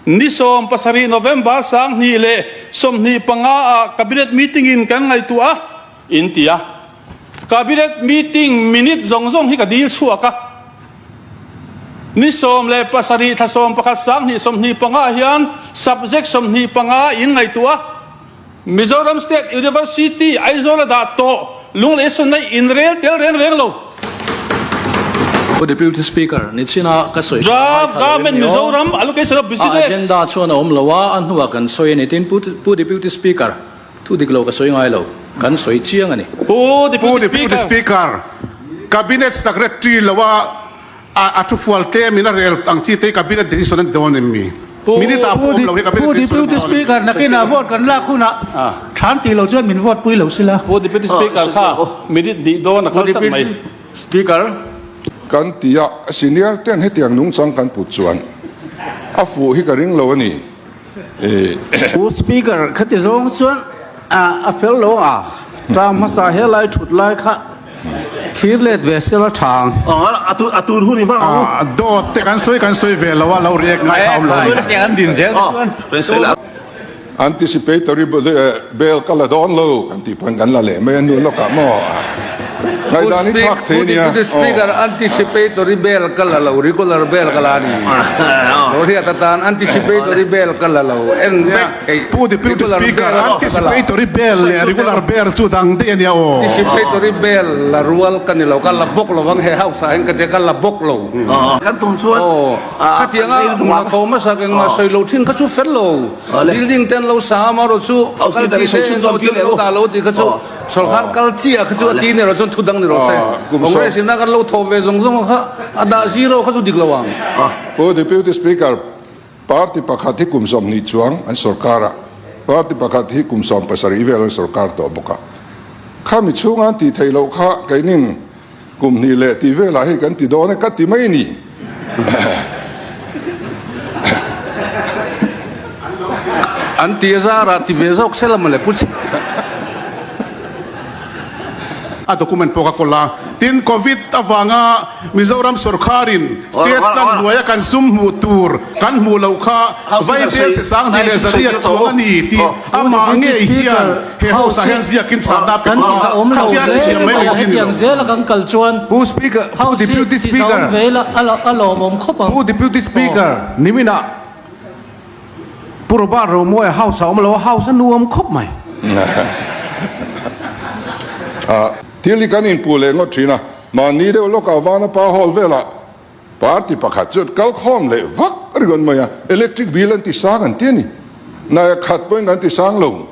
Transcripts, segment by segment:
Ni 17 November 2025 ah Cabinet meeting in kan ngaihtuah a, in ti a. Cabinet meeting minute zawng zawng hi ka dil chhuak a. Ni 17 thla 11 2025 ah hian subject 25 in ngaihtuah a. Mizoram State University Aizawl a dah tawh Lunglei sawnna in rel tel reng reng lo. Pu Deputy Speaker, nichina ka sawi kha Draft ngaithla lo em Government ni aw? Mizoram Allocation of A Business. agenda chuan a awm lo a, a hnuah kan sawi a ni. Tin, Pu Deputy Speaker, thu dik lo ka sawi ngai lo, kan sawi chiang a ni. Pu Pu Deputy Deputy Speaker. Speaker, Cabinet Secretary lo a A thu fual tlem in a rel ang chi te hi cabinet decision a ni dawn em mi? Minute ah pawh awm lo hi cabinet Pu decision a ni Deputy dawn em mi? Speaker, nakinah vote kan lak hunah thlan tih lo chuan min vote pui lo sila. Pu Deputy Speaker kha minute hnih dawn a kal tlat mai. Speaker. Kan ti a, senior ten hetiang nungchang kan put chuan a fuh hi ka ring lo a ni. Pu Speaker, khati zawng chuan a fel lo a, tang hmasa helai thut lai kha thlir let ve sela thang. A tur hun i hmang ang u. Dawt te kan sawi kan sawi ve lo a, lo react ngai kha awm lo a ni. Anticipatory bail ka la dawn lo kan tih pawn kan la leh mai a hnu lawkah maw ngaihdan hi thlak thei ania Pu Speaker anticipatory bail ka la lo regular bail ka la ni lo hriat atan anticipatory bail ka la lo en vek theih Pu Deputy regular Speaker bail ka la anticipatory bail leh regular bail chu dang daih ania aw. Anticipatory bail la rual ka ni lo ka la bawk lovang he house ah hian ka tia ka la bawk lo. Kan tum chuan Aw khatianga hna tho hmasa engmah sawi lo thin kha chu fel lo. Building ten lo sa amarawh chu faculty te englo thil lo dah lo tih kha chu sorkar kal chiah kha chu a ti ni rawh chuan thu dang ni rawh se. Congress in a kan lo thawh ve zawng zawng kha a dah zero kha chu dik lo ang. Pu Deputy Speaker, party pakhat hi kum 20 chuang an sorkar a, party pakhat hi kum 17 vel an sorkar tawh bawk a. Khami chhunga an tih theih loh kha keinin Kum hnih leh tih velah hei kan ti dawn e ka ti mai ni. An ti a zarah ti ve zawk sela mawle pu che. A document pawh ka kawl a. Tin, Covid avanga Mizoram sawrkharin state plan hnuaia kan sum hmuh tur kan hmuh loh kha Vaibel che 20,100 chuang a ni tih amah ngei hian He house ah hian ziakin chhahna pe tawh a, khatia ti thiam mai mai hi ni lo. Pu Speaker, Pu Deputy Speaker, Pu Deputy Speaker, niminah Pu Robert Romawia house a awm lo a, house a nuam khawp mai. Thil hi kan inpuh leh ngawt thin a, mahni deuh lawkah Vanapa Hall velah Party pakhat chu kal khawm leh vak ringawt mai a, electric bill an ti sang an ti a ni. Naia khat pawhin kan ti sang lo.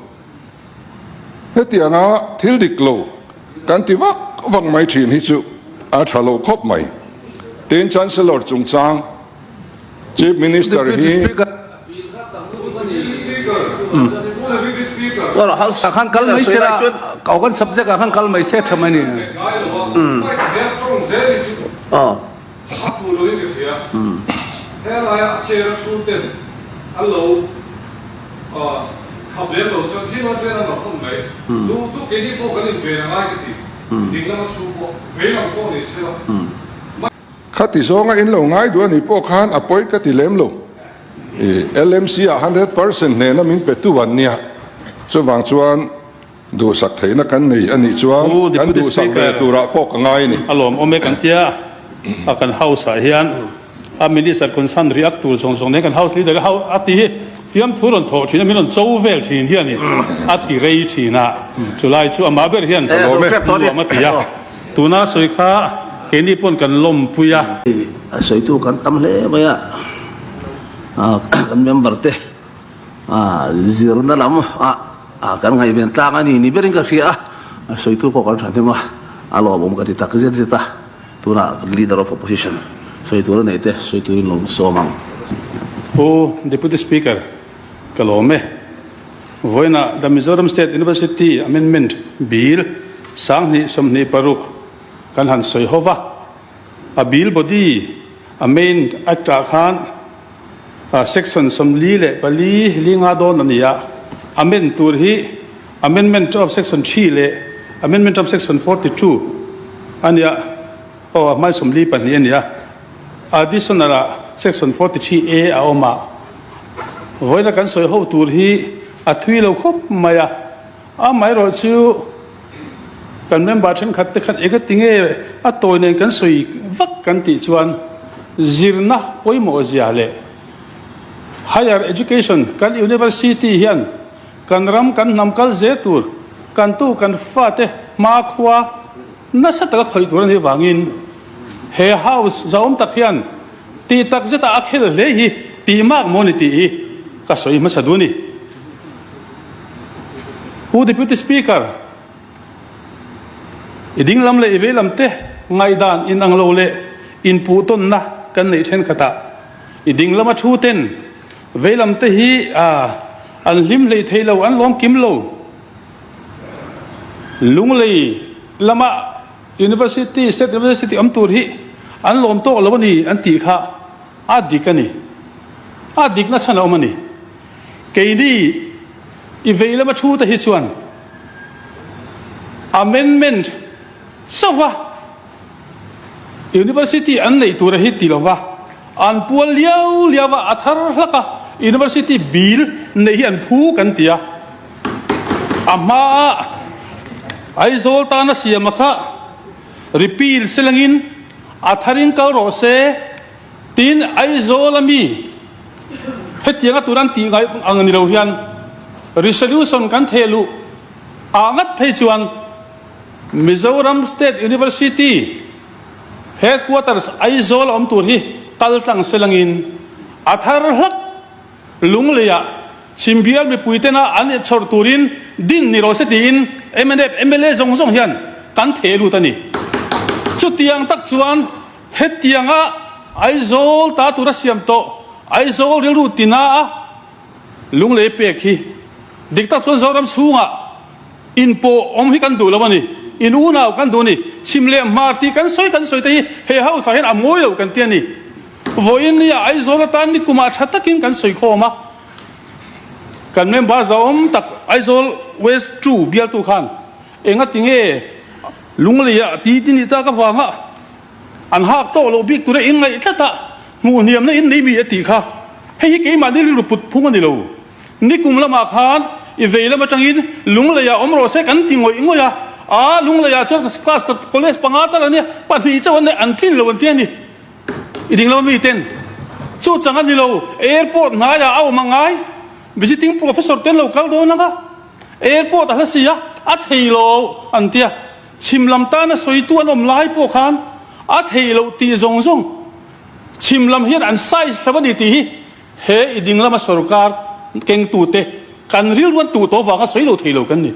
Hetianga thil dik lo kan ti vak vak mai thin hi chu a tha lo khawp mai. Tin, Chancellor chungchang Chief Minister hi. Khan kal mai se la, kan subject ah khan kal mai se tha mai ni. Aw. A fuh loin ka hria. Helaia a chair a thu ten an lo khap lem lo chuan khi lua chair an rawn hawn mai. Duh duh keini pawh kan inven a ngai ka ti. Ding lama thu pawh vei lam pawh ni sela. Khati zawnga in lo ngai duh a nih pawh khan a pawi ka ti lem lo. LMC ah 100% hnena min pe tu an nia. Chuvang chuan. Duhsak theihna kan nei a nih chuan Pu kan Deputy duhsak ve Speaker, turah pawh ka ngai a ni. A lawm awm e kan tia a kan house ah hian a minister concern react tur zawng zawng nen kan house leader ho a ti hi fiamthu rawn thawh thin a min rawn cho vel thin hian in a ti rei thin a chulai chu amah ber hian Ka lawm e. nuam a ti a tuna sawi kha keini pawn kan lawmpui a. A sawitu kan tam hle mai a, kan member te zirna lam ah A kan ngaihven tlang a ni ni berin ka hria a, a sawitu pawh kan hra hnem a, a lawmawm ka ti tak zet zet a, tunah Leader of Opposition sawi tur a neih te sawi turin lo sawm ang. Pu Deputy Speaker, ka lawm e. Vawiinah The Mizoram State University Amendment Bill 2026 kan han sawi ho va, a bill body a main act ah khan Section 44 li nga dawn a ni a, amend tur hi Amendment of Section 3 leh Amendment of Section 42 a ni a, aw a hmai 42 a ni a, Additional ah Section 43 A a awm a. Vawiina kan sawi ho tur hi a thui lo khawp mai a, amaherawh chu kan member thenkhat te khan engati nge a tawi nen kan sawi vak kan tih chuan zirna pawimawh zia leh higher education kan university hian kan ram kan hnam kal zel tur kan tu kan fate hmakhua nasa taka khawih tur a nih vangin he house zahawm tak hian tih tak zeta a khel hle hi tih mak maw ni tih hi ka sawi hmasa duh a ni. Pu Deputy Speaker, i dinglam leh i veilam te ngaihdan inang lo leh inpuhtawnna kan neih thenkhatah i dinglama thu ten veilam te hi an hlim hlei thei lo, an lawm kim lo. Lunglei lama University, State University awm tur hi an lawm tawk lo a ni an tih kha a dik a ni. A dikna chhan a awm a ni. Keini i vei lama thu te hi chuan amendment chauha University an neih tura hi ti lova an pual liau liau a, a thar hlak a, University bil neih hi an phu kan ti a. A hmaa Aizawl tana siama kha repeal selangin a tharin kal rawh se tiin Aizawl ami hetianga tur an tih ngaih ang ni lo hian resolution kan theh luh ah ngat phei chuan Mizoram State University Headquarters Aizawl a awm tur hi kal tlang selangin a thar hlak Lungleiah Chhimbial mipuitena an inchhawr turin din ni rawh se tiin mnf mla zawng zawng hian kan theh lut a ni. Chutiang tak chuan hetianga Aizawl ta tura siam tawh Aizawl rilru tina a Lunglei pek hi dik tak chuan Zoram chhungah inpawh awm hi kan duh lo a ni. In unau kan duh a ni. Chhim leh hmar tih kan sawi kan sawi te hi he house ah hian a mawi lo kan ti a ni. Vawiin nia Aizawl atan nikumah tha takin kan sawi khawm a, kan member zahawm tak Aizawl West ii bialtu khan engati nge Lungleiah ti ti ni tak avanga an hak tawh loh bik tura in ngaih tlat a, hmuh hniamna in nei mi a tih kha hei hi keimahni rilru put phung a ni lo. Nikum lamah khan i vei lam atangin Lungleiah awm rawh se kan ti ngawih ngawih a, aa Lungleiah chuan class college panga tal a nia, pahnih chauh an nei an tlin lo an ti a ni. I ding lo mi ten chu chang a ni lo, airport hnaiah a awm a ngai, visiting professor ten lo kal dawn anga airport a hla si a, a thei lo an tia, chhim lam tana sawitu an awm lai pawh khan a thei loh tih zawng zawng chhim lam hian an size hlo a ni tih hi he i ding lama sorkar kengtute kan rilru an tuh tawh vanga sawi lo thei lo kan ni.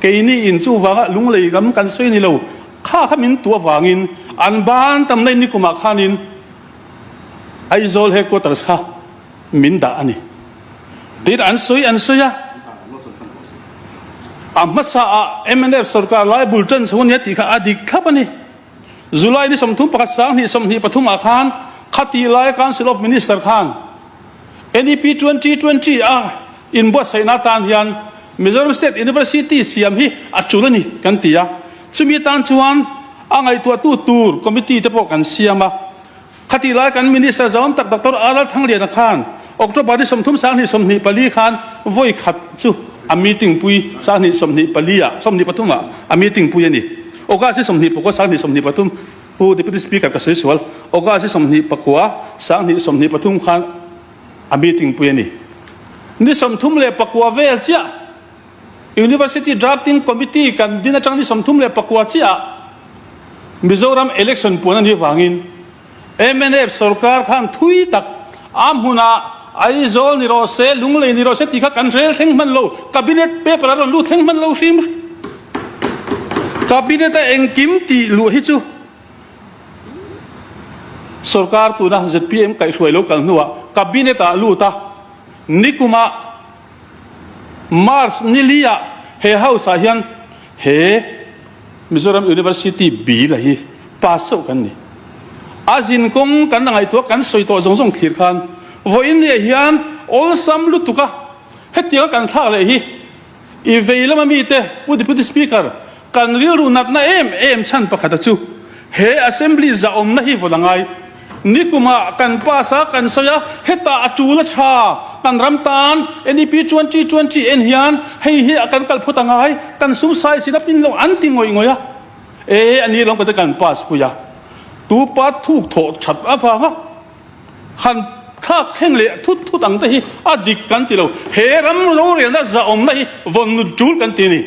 Keini in chu vanga lunglei lam kan sawi ni lo, kha kha min tuah vangin an ban tam na in nikumah khanin Aizawl headquarters kha min dah a ni. Tin an sawi an sawi a, a hmasa ah mnf sorkar lai bul tan chho a nia tih kha a dik thlap a ni. July ni 31 2023 ah khan khati lai Council of Minister khan NEP 2020 a inbuatsaihna atan hian Mizoram State University siam hi a tul a ni kan ti a, chumi atan chuan a ngaihtuahtu tur committee te pawh kan siam a. Khatih lai kan Minister zawm tak Doctor R Lalthangliana khan October ni 30 2024 khan vawi khat chu a meeting pui 2024 ah 23 ah a meeting pui a ni. August ni 24 2023 Pu Deputy Speaker ka sawi sual, August hi 29, 2023 khan a meeting pui a ni. Ni 34 vel chiah University Drafting Committee kan din atang ni 34 chiah Mizoram election puan a nih vangin mnf sorkar khan thui tak a hmunah Aizawl ni rawh se, Lunglei ni rawh se tih kha kan rel thleng hman lo, Cabinet paper a rawn lut thleng hman lo hrim hrim. Cabinet a engkim tih luh hi chu sorkar tuna zpm kaihhruai lo kal hnuah Cabinet ah lut a, nikumah March ni li ah he house ah hian he Mizoram University bill a hi pass chauh kan ni. A zin kawng kan la ngaihtuah kan sawi tawh zawng zawng thlir khan vawiin ni ah hian awlsam lutuk a hetianga kan thlak leh hi i vei lama mite Pu Deputy Speaker kan rilru natna em em chhan pakhat a chu he Assembly zahawmna hi vawn a ngai. Nikumah kan pass a kan sawi a hetah a tul a tha. Kan ram tan NEP 2020 en hian hei hi a kan kal phawt a ngai, kan sum size in a pin lo an ti ngawih ngawih a. E a ni lawng ka kan pass pui a. Tu pa thuk thawh that avanga han thlak thleng leh thut thut ang te hi a dik kan ti lo. He ram rorelna zahawmna hi vawn nun tul kan ti a ni.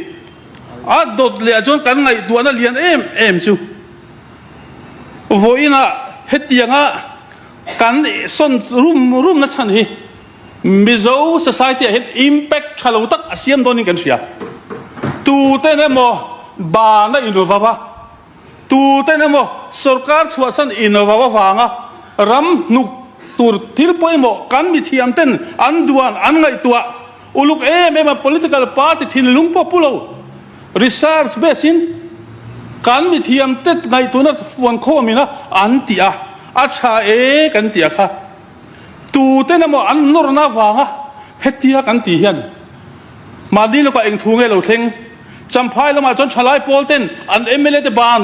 A dawt leh ah chuan kan ngaihtuahna lian em em chu vawiinah hetianga kan sawn rum rumna chhan hi Mizo society ah hian impact tha lo tak a siam dawnin kan hria. Tuten emaw bana invav a, tuten emaw sorkar chhuahsan invav avanga ram hnuk tur thil pawimawh kan mithiam ten an duan an ngaihtuah uluk em em a political party thinlung pawh pu lo research base in kan mithiam te ngaihtuahna fuan khawmin a an tih a, a tha e kan tih a kha. Tuten emaw an nawrna avanga hetia kan tih hian mahni lawkah eng thu nge lo thleng? Champhai lamah chuan thalai pawl ten an mla te ban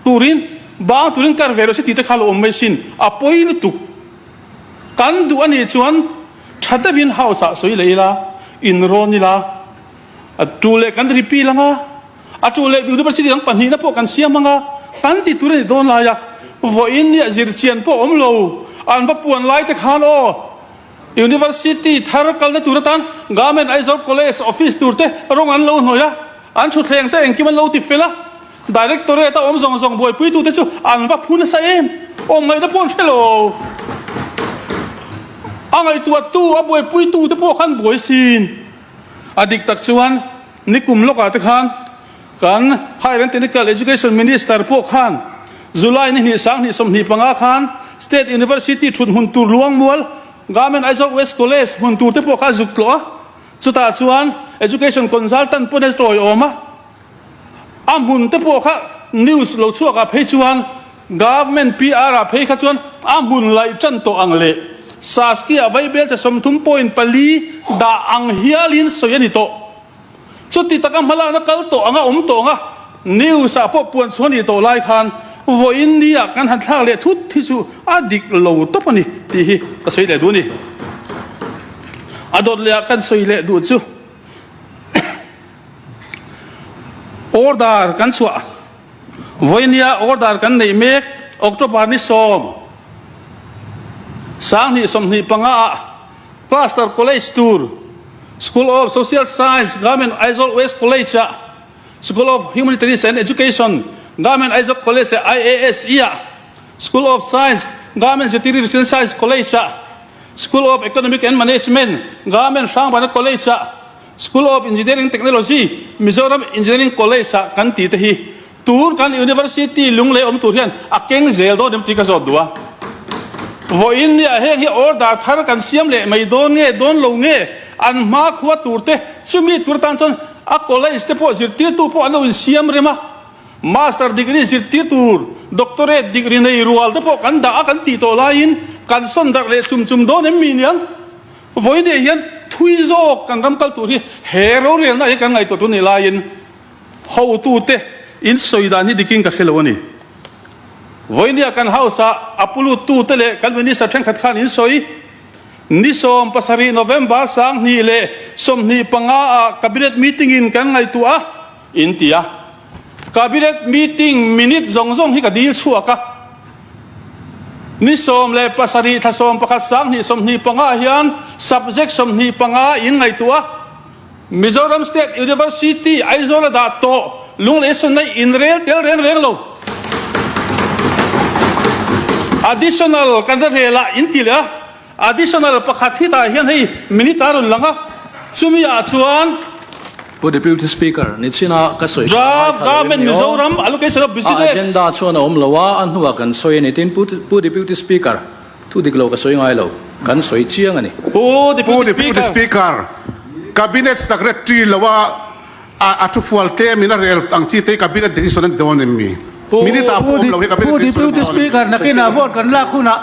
turin bang turin kar ve rawh se tih te kha lo awm mai sin, a pawi lutuk. Kan duh a nih chuan tha deuhin house ah sawi leh ila, inrawn ila, a tu leh kan repeal anga, A tu leh University dang pahnihna pawh kan siam ang a, kan ti tur a ni dawn lai a, vawiin nia zirchian pawh awm lo, an va puan lai te khan aw, University thar kalna tur atan Government Aizawl College office tur te rawng an lo hnawih a, an thutthleng te engkim an lo ti fel a, Directorate a awm zawng zawng buaipuitu te chu an va phu nasa em, awm ngaihna pawh an hre lo. A ngaihtuahtu, a buaipuitu te pawh khan buai sin. A dik tak chuan Nikum lawkah te khan kan Higher and Technical Education Minister pawh khan July ni hnih 2025 khan State University thut hmun tur Luangmual Government Aizawl West College hmun tur te pawh kha a zuk tlawh a, chutah chuan Education Consultant pawn a tawiawm a, a hmun te pawh kha news lo chhuakah phei chuan Government PR ah phei kha chuan a hmun laih tan tawh ang leh Saskia vaibelcha 30.4 dah ang hialin sawi a ni tawh. Chuti taka hmalakna kal tawh anga awm tawh anga news ah pawh puan chhuah a nih tawh lai khan vawiin ni ah kan han thlak leh thut hi chu a dik lo tawp a ni tih hi ka sawi leh duh a ni. A dawt leh ah kan sawi leh duh chu order kan chhuah. Vawinia order kan neih mek October ni 10, 2025 ah Cluster College tur School of Social Science Government Aizawl West College ah School of Humanities and Education Government Aizawl College leh IASE ah School of Science Government Zirtirtu Residential Science College ah School of Economic and Management Government Hrangbana College ah School of Engineering Technology, Mizoram Engineering College ah kan tih te hi tun kan University lunglei awm tur hian a keng zel dawn em tih ka zawt duh a. Vawiin nia heng hi order thar kan siam leh mai dawn nge dawn lo nge an hma khua tur te chumi tur atan chuan a college te pawh zirtirtu pawh an lo insiam rem a, Master degree zirtir tur doctorate degree nei rual te pawh kan dah a kan tih tawh laiin kan sawn darh leh chum chum dawn em mi niang? Vawiin hian thui zawk kan ram kal tur hi he rorelna hi kan ngaihtuah tur nih laiin hotute in sawi dan hi dikin ka hre lo a ni. Vawiin kan House ah a puluttute leh kan Minister thenkhat khan in sawi ni 17 November 2025 ah Cabinet meeting in kan ngaihtuah a in ti a. Cabinet meeting minute zawng zawng hi ka dil chhuak a. Ni 17 thla 11 2025 hian subject 25 in ngaihtuah a, Mizoram State University Aizawl a dah tawh Lunglei Sunai in rel tel reng reng lo. Additional kan la rel ah in ti leh a. Additional pakhat hi tah hian hei minute a rawn lang a, chumi ah chuan. Pu Deputy Speaker, nichina ka sawi kha Draft ngaithla lo em Government ni aw? Mizoram Allocation of A Business. agenda chuan a awm lo a, a hnuah kan sawi a ni. Tin, Pu Deputy Speaker, thu dik lo ka sawi ngai lo, kan sawi chiang a ni. Pu Pu Deputy Deputy Speaker. Speaker, Cabinet Secretary lo a a thu fual tlem in a rel ang chi te hi cabinet decision a ni dawn em mi? Minute ah pawh awm lo hi cabinet decision a ni Pu Deputy dawn em mi? Speaker, nakinah vote kan lak hunah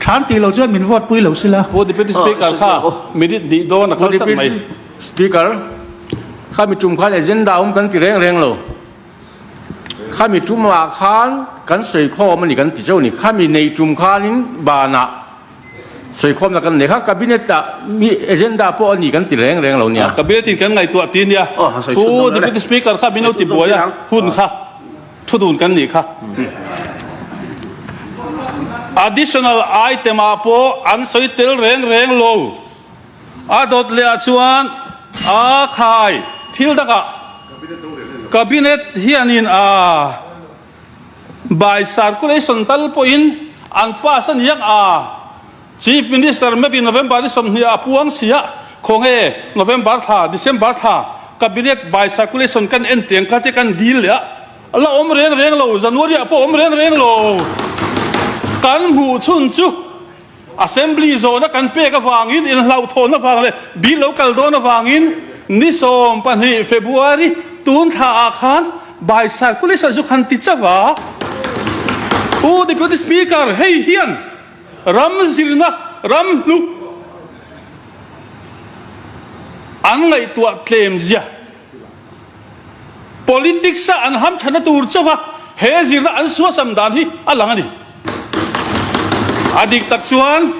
thlan tih lo chuan min vote pui lo sila. Pu Deputy Speaker kha minute hnih dawn a kal tlat mai. Speaker, khami tum khan agenda awm kan ti reng reng lo. Khami tumah khan kan sawi khawm a ni kan ti chauh a ni. Khami nei tum khanin banah. Sawikhawmna kan nei kha Cabinet ah mi agenda pawh a ni kan ti reng reng lo nia. Cabinet in kan ngaihtuah ti nia. Pu Deputy Speaker kha min lo ti buai a, hun kha thu dun kan nih kha. Additional item ah pawh an sawi tel reng reng lo. A dawt leh ah chuan a khai thil dangah Cabinet hianin a By circulation tal pawhin an pass a niang a, Chief Minister maybe November ni 20 ah a puang si a, khawnge November thla, December thla Cabinet by circulation kan en tiang kha te kan dil leh a, la awm reng reng lo, January ah pawh awm reng reng lo. Kan hmuh chhun chu Assembly zawhna kan pek avangin inhlauhthawn avang leh bill lo kal dawn avangin ni 12 February tun thla ah khan by circulation chu khan ti chauh a. Pu Deputy Speaker, hei hian ram zirna ram hnuk an ngaihtuah tlem zia Politics a an hamthana tur chauh a he zirna an suasam dan hi a lang a ni. A dik tak chuan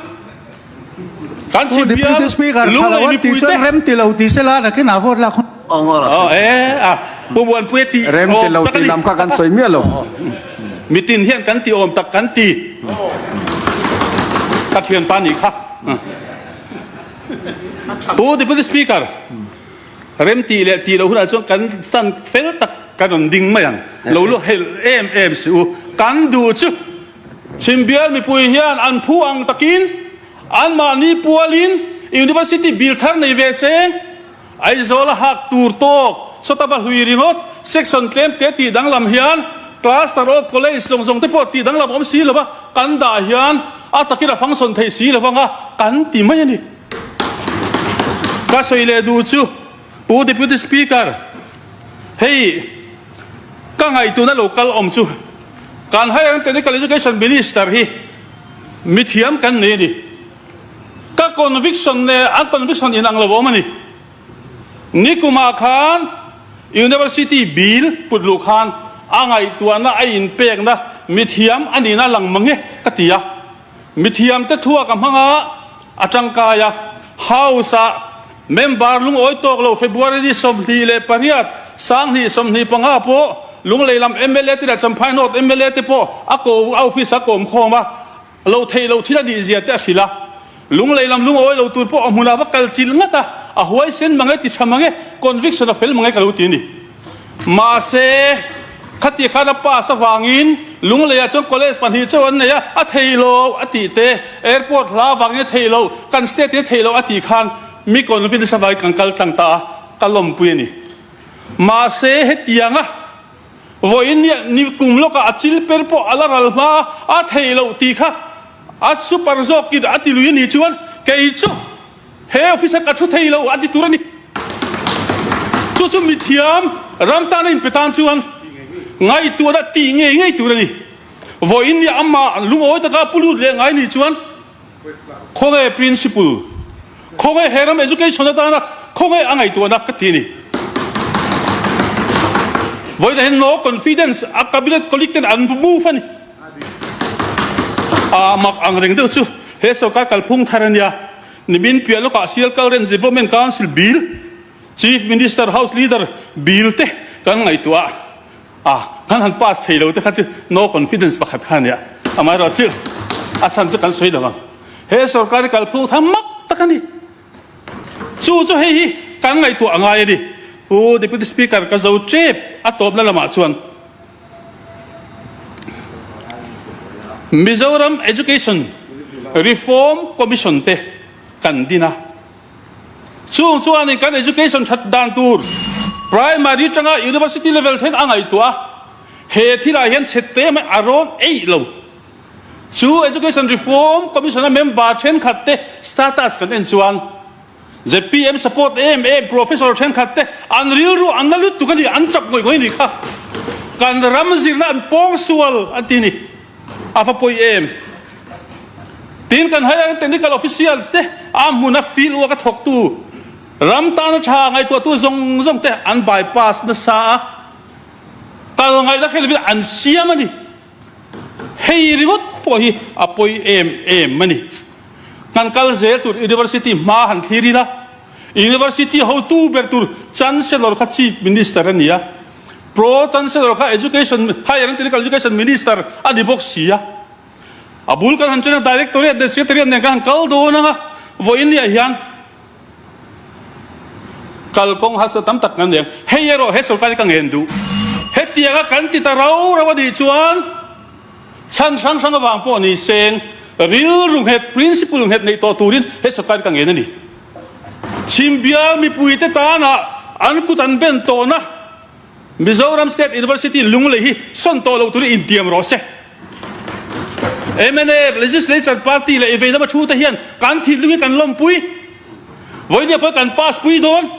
kan Pu chhim Deputy bial Speaker, tha Lunglei lo an tih mipui chuan te rem ti lo ti sela nakin ah vote lak hun. Aw e a Pu Muanpuia tih Rem ti awm lo tak a tih ni. lam kha kan sawi miah lo. Mitin hian kan ti awm tak kan ti. Ka thianpa nih kha. Pu Deputy Speaker. Rem tih leh tih loh hunah chuan kan stand fel tak kan rawn ding mai ang. Lo lu helh em em si u. Kan duh chu Chhimbial mipui hian an phu ang takin anmahni pualin University bil thar nei ve seng. Aizawl a hak tur tawk sawta va hlui ringawt section tlem te tih danglam hian cluster of college zawng zawng te pawh tih danglam awm si lova kan dah hian a takin a function theih si lovanga kan ti mai a ni. Ka sawi leh duh chu Pu Deputy Speaker, hei ka ngaihtuahna lo kal awm chu kan Higher and Technical Education Minister hi mithiam kan nei a ni. Ka conviction leh an conviction inang lo awm a ni. Nikumah khan University bill put luh khan a ngaihtuahna a inpekna mithiam a nihna lang mang e ka ti a. Mithiamte thua ka hmang a, a tangkai a. House-ah member lungawi tawk lo February ni 28, 2025 pawh Lunglei lam mla te leh Champhai North mla te pawh a ko a office a kawm khawm a, lo theih lo thil a nih zia te a hrilh a. Lunglei lam lungawi lo tur pawh a hmunah va kal chilh ngat a, a huaisen mang e, ti tha mang e, conviction a fel mang e ka lo ti a ni. Mahse, khati khan a pass avangin Lungleiah chuan college pahnih chauh an nei a, a thei lo a tih te, airport hla avangin a thei lo, kan state in a thei lo a tih khan mi convince avangin kan kal tlang ta a, ka lawmpui a ni. Mahse, hetianga vawiin ni ni kum lawkah a chil per pawh a la ral hma a, a thei lo tih kha a super zawkin a ti lui a nih chuan kei chu He office a ka thu thei lo a ti tur a ni. Chu chu mithiam ram tana inpe tan chuan ngaihtuahna tih ngei ngei tur a ni. Vawiin nia amah lungawi taka pu lut leh ngai ni chuan khawnge principle, khawnge he ram education atana khawnge a ngaihtuahna ka ti a ni. Vawiinah hian no confidence a cabinet colleague ten an move a ni. A mak ang reng deuh chu he sorkar kalphung thar a nia. Nimin piah lawkah Sialkal Range Development Council Bill, Chief Minister House Leader Bill te kan ngaihtuah a, kan han pass thei lo te kha chu no confidence pakhat kha a nia. Amaherawhchu a chhan chu kan sawi lo ang. He sorkar hi kalphung thar mak tak a ni. Chu chu hei hi kan ngaihtuah a ngai a ni. Pu Deputy Speaker ka zo tep a tawpna lamah chuan. Mizoram Education Reform Commission te kan din a, chung chuanin kan education that dan tur primary atanga university level thleng a ngaihtuah a, he thilah hian chhe te mai a rawn eih lo. Chu Education Reform Commission a member thenkhat te status kan en chuan, Zpm support em em Professor thenkhat te an rilru an la lutuk a ni, an chap ngawih ngawih a ni kha. Kan ram zirna an pawng sual an ti a ni. A va pawi em. Tin kan higher and technical officials te a hmuna field work a thawktu ram tana tha ngaihtuahtu zawng zawng te an bypass nasa a, kal ngaihna hre lovin an siam a ni. Hei ringawt pawh hi a pawi em em a ni. Kan kal zel tur University hma han thlir ila, University hotu ber tur Chancellor kha Chief Minister a ni a, Pro Chancellor kha Education, Higher and Technical Education Minister a ni bawk si a. A bul kan han ṭhen a, Directorate leh Secretariat nen kan han kal dawn ang a, vawiin niah hian kalkawng hasa tam tak kan nei ang. Hei erawh he sorkar hi ka ngen duh. Hetianga kan ti ta rau rau a nih chuan chhan hrang hrang avang pawh ni seng rilru nghet, principle nghet neih tawh turin he sorkar hi ka ngen a ni. Chhimbial mipuite tana an kut an ben tawhna Mizoram State University Lunglei hi sawn tawh lo turin intiam rawh se. Mnf, Legislature Party leh i veilam a thu te hian kan thinlung hi kan lawmpui. Vawinia pawh kan pass pui dawn.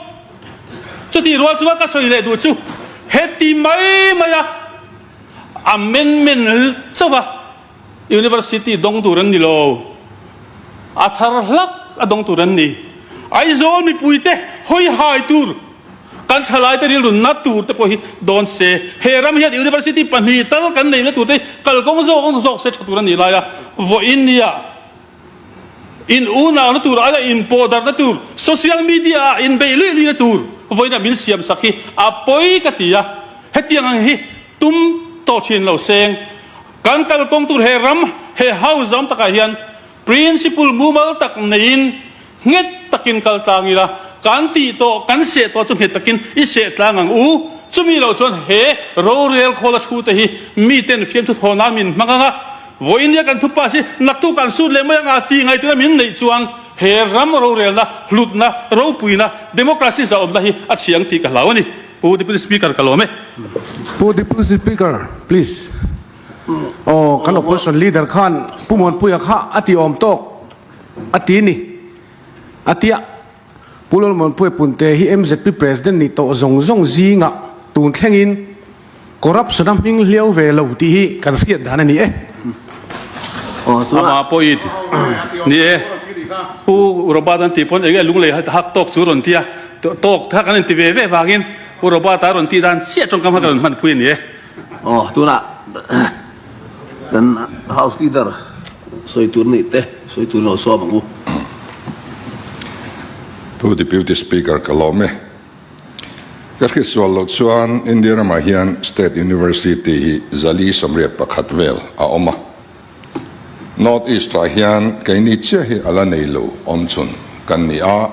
Chutih rual chuan ka sawi leh duh chu heti mai mai a amendment chauh a University dawng tur an ni lo, a thar hlak a dawng tur an ni. Aizawl mipuite hawi hai tur, kan thalaite rilru na tur te pawh hi dawn se. He ram hian University pahnih tal kan neihna tur te hi kalkawng zawk zawk se tha tur a nih lai a, vawiin nia in unauna tur aia inpawhdarhna tur, social media ah inbeih luih luihna tur vawiinah min siamsak hi a pawi ka ti a, hetiang ang hi tum tawh thin lo seng. Kan kalkawng tur he ram, he house zawm takah hian principle mumal tak neiin nghet takin kal tlang ila, kan tih tawh, kan seh tawh chu nghet takin i seh tlang ang u. Chumi loh chuan he rorel khawla thu te hi miten fiamthu thaw nan min hmang ang a, vawiin nia kan thupa si naktuk an sut leh mai ang a tih ngaihtuahna min neih chuan he ram rorelna, hlutna, ropuina, democracy zahawmna hi a chhi ang tih ka hlau a ni. Pu Deputy Speaker ka lawm e. Pu Deputy Speaker, please. Aw, kan opposition leader khan Pu Muanpuia kha a ti awm tawk a ti ni. A tia Pu Lalmuanpuia Punte hi MZP President ni tawh zawng zawng zingah tun thlengin corruption a hming hliau ve lo tih hi kan hriat dan a ni e. Amah pawh i ni e. Pu Robert an tih pawn enge lunglei hak tawk chu rawn ti a. Tawk kha kan inti ve ve vangin Pu Robert-a rawn tih dan chiah tawngkam kha ka rawn hmanpui a ni e. Aw, tunah kan House Leader sawi tur nih te sawi turin lo sawm ang u. Pu Deputy Speaker ka lawm e. Ka hritsual loh chuan India ramah hian State University hi zali 81 vel a awm a. North East ah hian keini chiah hi a la nei lo awm chhun kan ni a,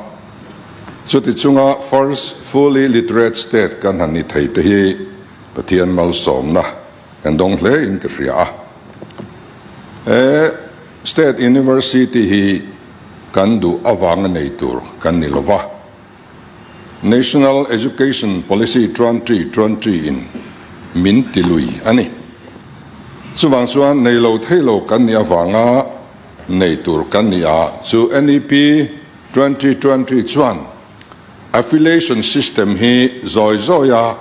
chuti chunga first fully literate state kan han ni thei te hi Pathian malsawmna kan dawng hle in ka hria a. He state university hi kan duh avanga nei tur kan ni lova, National Education Policy 2020 in min ti lui a ni. Chuvang chuan nei lo thei lo kan nih avanga nei tur kan ni a, chu NEP 2020 chuan affiliation system hi zawi zawia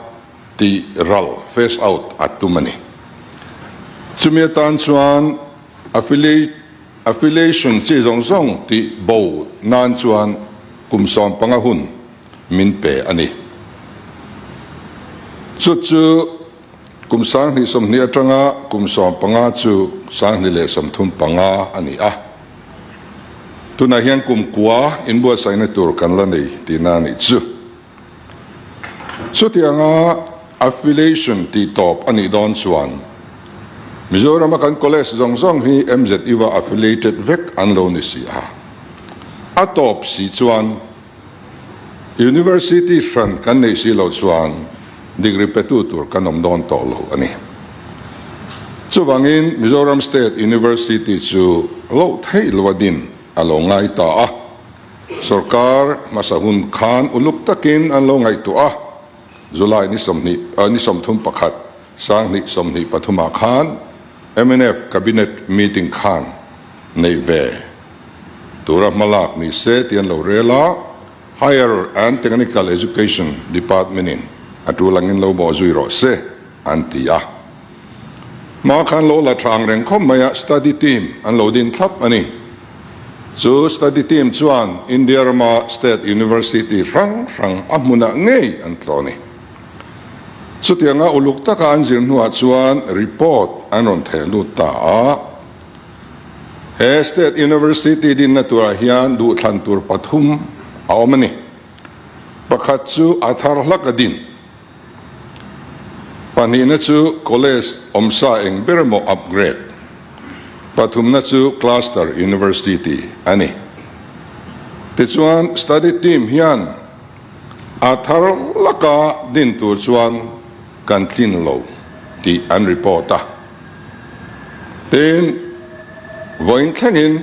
tih ral, phase out, a tum a ni. Chumi atan chuan affiliation chi zawng zawng tih bo nan chuan kum 15 hun min pe a ni. Chu chu kum 2020 atanga kum 15 chu 2035 a ni a. Tunah hian kum kua inbuatsaihna tur kan la nei tihna a nih chu. Chutianga affiliation tih tawp a nih dawn chuan Mizorama kan college zawng zawng hi MZU-a affiliated vek an lo ni si a. A tawp si chuan University hran kan neih si loh chuan degree petu tur kan awm dawn tawh lo a ni. Chuvangin Mizoram State University chu loh theih loa din a lo ngai ta a. Sorkar hmasa hun khan uluk takin an lo ngaihtuah a, July ni 20 ni 31, 2023 ah khan mnf Cabinet meeting khan nei ve tura hmalak ni se tih an lo rel a, Higher and Technical Education Department in a tul angin lo bawh zui rawh se an ti a. Hma khan lo la tha ang reng khawp mai a, study team an lo din thlap a ni. Chu study team chuan India rama state university hrang hrang a hmunah ngei an tlawh a ni. Chutianga uluk taka an zir hnuah chuan report an rawn theh lut ta a. He State University dinna turah hian duhthlan tur pathum a awm a ni. Pakhat chu a thar hlak a din. Pahnihna chu College awmsa eng ber emaw upgrade. Pathumna chu Cluster University a ni. Tichuan Study Team hian a thar laka din tur chuan kan tlin lo tih an report a. Tin, vawiin thlengin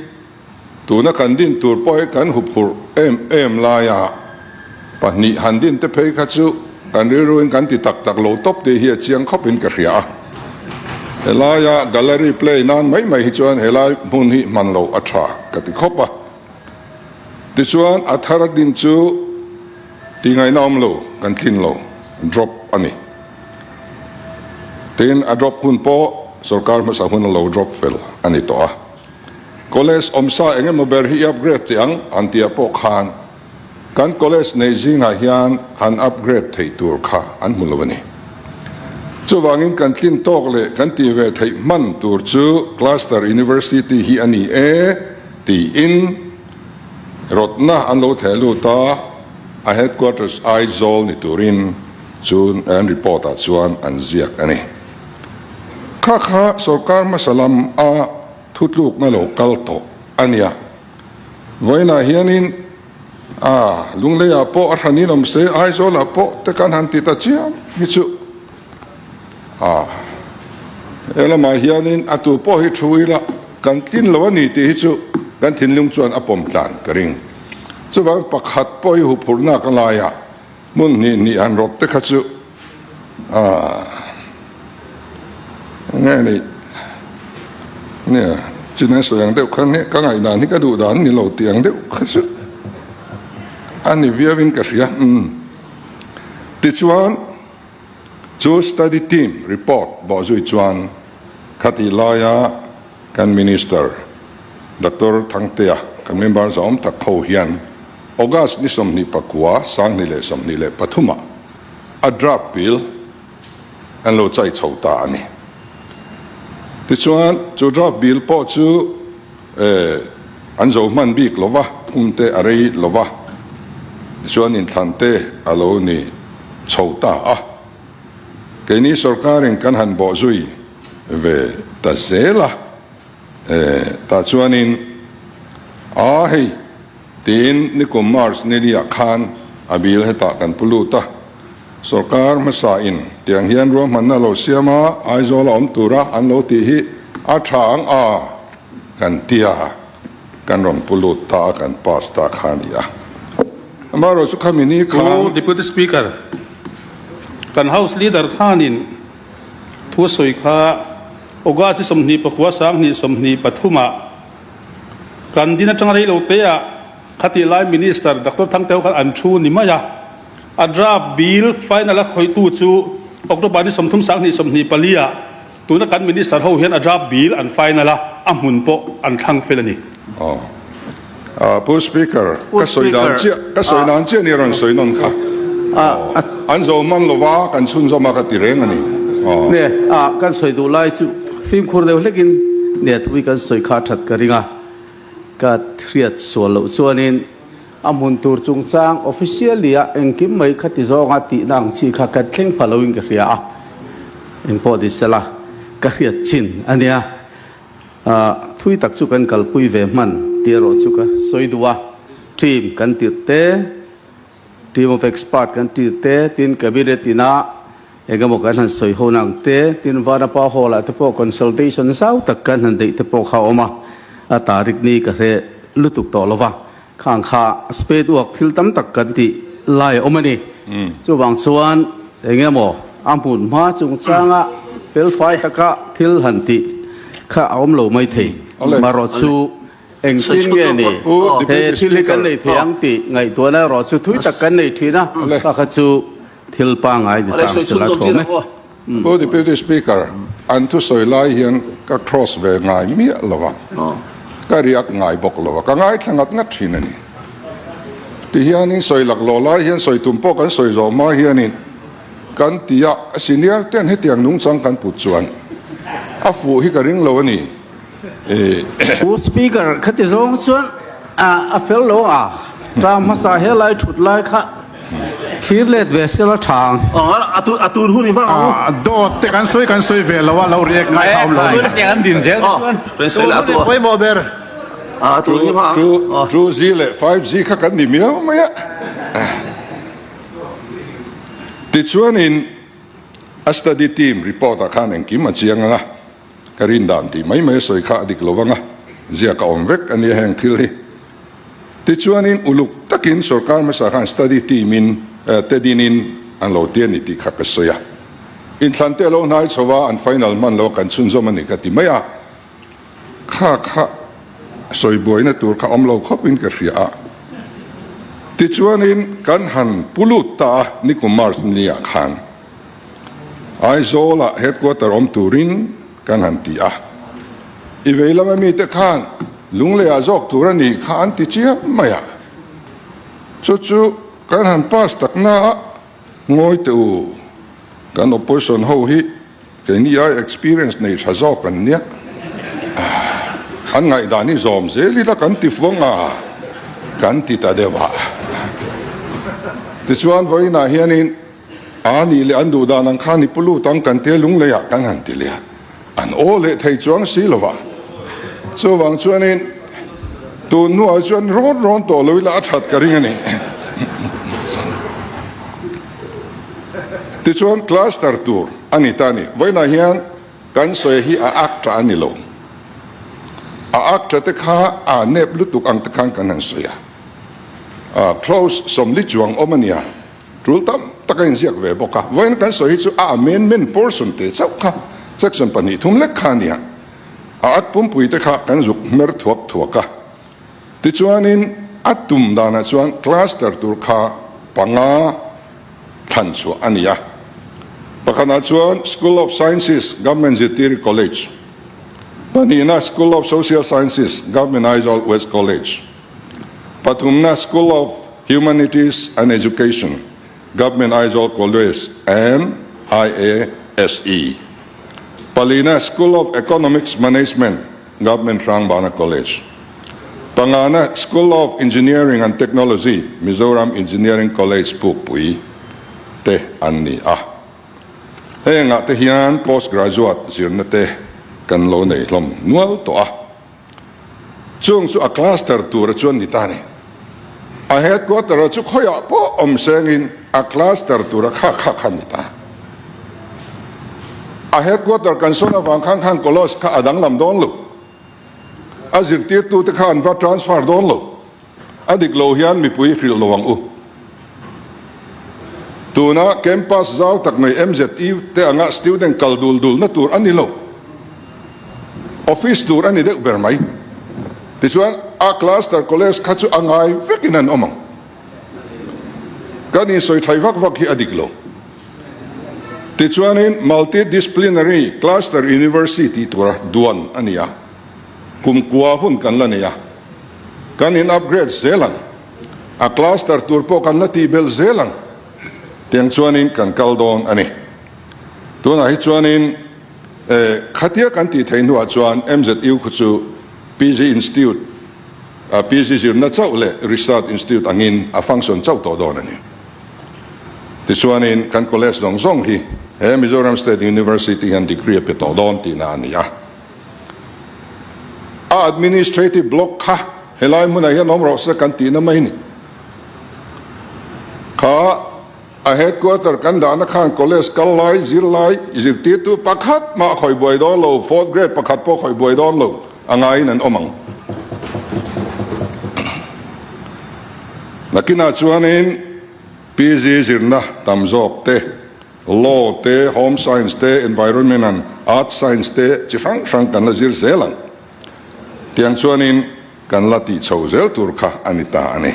tuna kan din tur pawh hi kan huphurh em em laia pahnih han din te phei kha chu kan rilruin kan ti tak tak lo tawp tih hi a chiang khawpin ka hria a. Helaia gallery play nan mai mai hi chuan helai hmun hi hman loh a tha ka ti khawp a. Tichuan a thar din chu ti ngaihna awm lo, kan tlin lo, drop a ni. Tin, a drop hun pawh sorkar hmasa hun a lo drop fel a ni tawh a. College awmsa eng emaw ber hi i upgrade teh ang an tih ah pawh khan kan college neih zingah hian han upgrade theih tur kha an hmu lo a ni. Chuvangin kan tlin tawk leh kan tih ve theih hman tur chu Cluster University hi a ni e tiin rawtna an lo theh lut a, a headquarters Aizawl ni turin Chu an report ah chuan an ziak a ni. Kha kha sorkar hmasa lam a thutlukna lo kal tawh a nia. Vawiinah hianin a Lungleiah pawh a hranin awm se, Aizawlah pawh te kan han ti ta chiam hi chu a he lamah hianin a tu pawh hi thu ila kan tlin lo a ni tih hi chu kan thinlung chuan a pawm tlan ka ring. Chuvang pakhat pawh hi huphurhna ka laiah Hmun hnih hnih han rawt te kha chu aah nge ni nia chin an sawi ang deuh khan hi ka ngaihdan hi ka duh dan ni lo tih ang deuh kha chu a ni viau in ka hria umm tichuan chu study team report bawhzui chuan khatih laia Kan Minister Doctor Thangtea kan member zawm tak ho hian August ni 29 2023 ah a draft bill an lo chai chho ta a ni. Tichuan chu draft bill pawh chu an zo hman bik lo va, phum te a rei lo va, tichuan inthlan te a lo ni chho ta a. Keini sorkarin kan han bawhzui ve ta zel a, tah chuanin a hei tiin nikum March niliah khan a bill hetah kan pu lut a, sorkar hmasa in tiang hian ruahmanna lo siam a, Aizawl a awm tura an lo tih hi a tha ang a kan tia kan rawn pu lut ta a kan pass ta kha a ni a. Amaherawhchu khami ni khan. Pu Deputy Speaker, kan House Leader khanin Thu sawi kha August 29 2023 ah kan din atanga rei lo te ah khatih lai Minister Doctor Thangteu khan an thu ni mai a, a draft bill final a khawihtu chu October ni 30 2024 ah tuna kan Minister ho hian a draft bill an final a, a hmun pawh an thlang fel a ni. Aw. Pu Speaker, ka sawi dan chiah, ka sawi dan chiah ni a rawn sawi nawn kha. An zo man lova kan chhunzawm a ka ti reng a ni. Ne, a kan sawi duh lai chu fimkhur deuh hlekin ne thui kan sawi kha that ka ring a, ka hriat sual loh chuanin a hmun tur chungchang officially a engkim mai kha ti zawnga tihna ang chi kha kan thleng pha loin ka hria a, engpawh ni sela ka hriat chin a nia. Thui tak chu kan kalpui ve hman tih erawh chu ka sawi duh a, team kan tirh te, team of expert kan tir te, tin cabinet ina eng emaw kan han sawi ho nang te, tin Vanapa Hall ah te pawh consultation zau tak kan han deih te pawh kha a awm a, a tarik ni ka hre lutuk tawh lo va, khang kha spade work thil tam tak kan tih lai a awm a ni. Chuvang chuan eng emaw a hmun hma chungchanga felfai taka thil han tih kha a awm lo mai thei. Marawh chu engtin nge ni he thil hi kan nei thei ang tih ngaihtuahna erawh chu thui tak kan nei thin a, kha kha chu thil pangngai ni tang sela thawm e. Pu Deputy Speaker, an thusawi lai hian ka cross ve ngai miah lo a, ka riak ngai bawk lo a, ka ngaithla ngat ngat thin a ni. Ti hianin sawi laklawh lai hian sawi tum pawh kan sawi zawh hma hianin kan ti a, senior ten hetiang nungchang kan put chuan a fuh hi ka ring lo a ni. Pu Speaker, khati zawng chuan a fel lo a, tang hmasa he lai thut lai kha thlir let ve sela thang. A tur hun i hmang ang u. Dawt te kan sawi kan sawi ve lo a, lo react ngai kha awm lo a ni. An din zel chuan tur hun pawimawh ber. 2G leh 5G kha kan ni miau mai a. Tichuanin a study team report ah khan engkim a chiang ang a, ka rin dan tih mai mai a sawi kha a dik lo vang a, ziak a awm vek a nia heng thil hi. Tichuanin uluk takin sorkar hmasa khan study team in te dinin an lo ti a ni tih kha ka sawi a. Inthlan te a lo hnai chho a, an final hman lo a kan chhunzawm a ni ka ti mai a. Kha kha sawi buaina tur kha awm lo khawpin ka hria a. Tichuanin kan han pu lut ta a, nikum March ni ah khan Aizawlah headquarter awm turin kan han ti a. I vei lama mite khan Lungleiah zawk tur a nih kha an ti chiam mai a. Chu chu kan han pass takna a, ngawi teh u, kan opposition ho hi Keini ai experience nei tha zawk an nia. An ngaihdan hi zawm zel ila kan ti fuang a, kan ti ta deuh a. Tichuan vawiinah hianin a nih leh an duh dan ang khan i pu lut ang kan tia lunglei ah kan han ti leh a, an aw leh thei chuang si lo va. Chuvang chuanin tun hnuah chuan rawn rawn tawh lo ila a that ka ring a ni. Tichuan cluster tur a ni ta a ni. Vawiinah hian kan sawi hi a ak tha a ni lo. A ak tha te kha a nep lutuk ang te khan kan han sawi a. Close 40 chuang awm a nia. Tul tam tak a inziak ve bawk a. Vawiin kan sawi hi chu a amendment portion te chauh kha section pahnih thum lek kha a nia. A at pumpui te kha kan zuk hmer thuak thuak a. Tichuanin a tum danah chuan cluster tur kha panga thlan chhuah a ni a. Pakhatah chuan School of Sciences, Government Zirtiri College, pahnihna School of Social Sciences, Government Aizawl West College, pathumna School of Humanities and Education, Government Aizawl College and IASE, palina School of Economics Management, Government Hrangbana College, Pangana School of Engineering and Technology, Mizoram Engineering College Pukpui te an ni a. Hengah te hian post graduate zirna te kan lo nei hlawm nual tawh a. Chung chu a cluster tura chuan ni ta ni. A headquarter ah chu khawiah pawh awm sengin a cluster tura kha kha kha ni ta. A headquarter kan sawn avang khan khan Kolos kha a danglam dawn lo. A zirtirtute kha an va transfer dawn lo. A dik lo hian mipui hrilh lo ang u. Tuna campus zau tak mai MZU te anga student kal dul dulna tur a ni lo. Office tur a ni deuh ber mai. Tichuan a cluster college kha chu a ngai vekin an awm ang. Kan insawi thai vak vak hi a dik lo. Tichuanin Multi-disciplinary Cluster University tura duan a ni a, kum kua hun kan la nei a, kan in upgrade zel ang, a cluster tur pawh kan la tih belh zel ang tiang chuanin kan kal dawn a ni. Tunah hi chuanin khatia kan tih theih hnuah chuan MZU khu chu PG Institute, PG zirna chauh leh Research Institute angin a function chauh tawh dawn a ni. Tichuanin kan college zawng zawng hi he Mizoram State University hian degree a pe tawh dawn tihna a ni a. A administrative block kha helai hmunah hian awm rawh se kan tihna mai ni. Kha a headquarter kan dahna khan college kal lai, zir lai, zirtirtu pakhat mah khawi buai dawn lo, fourth grade pakhat pawh khawi buai dawn lo a ngaiin an awm ang. Nakinah chuanin PG zirna tam zawk te, Law te, Home Science te, Environment and Earth Science te chi hrang hrang kan la zir zel ang. Tiang chuanin kan la tih chho zel tur kha a ni ta a ni.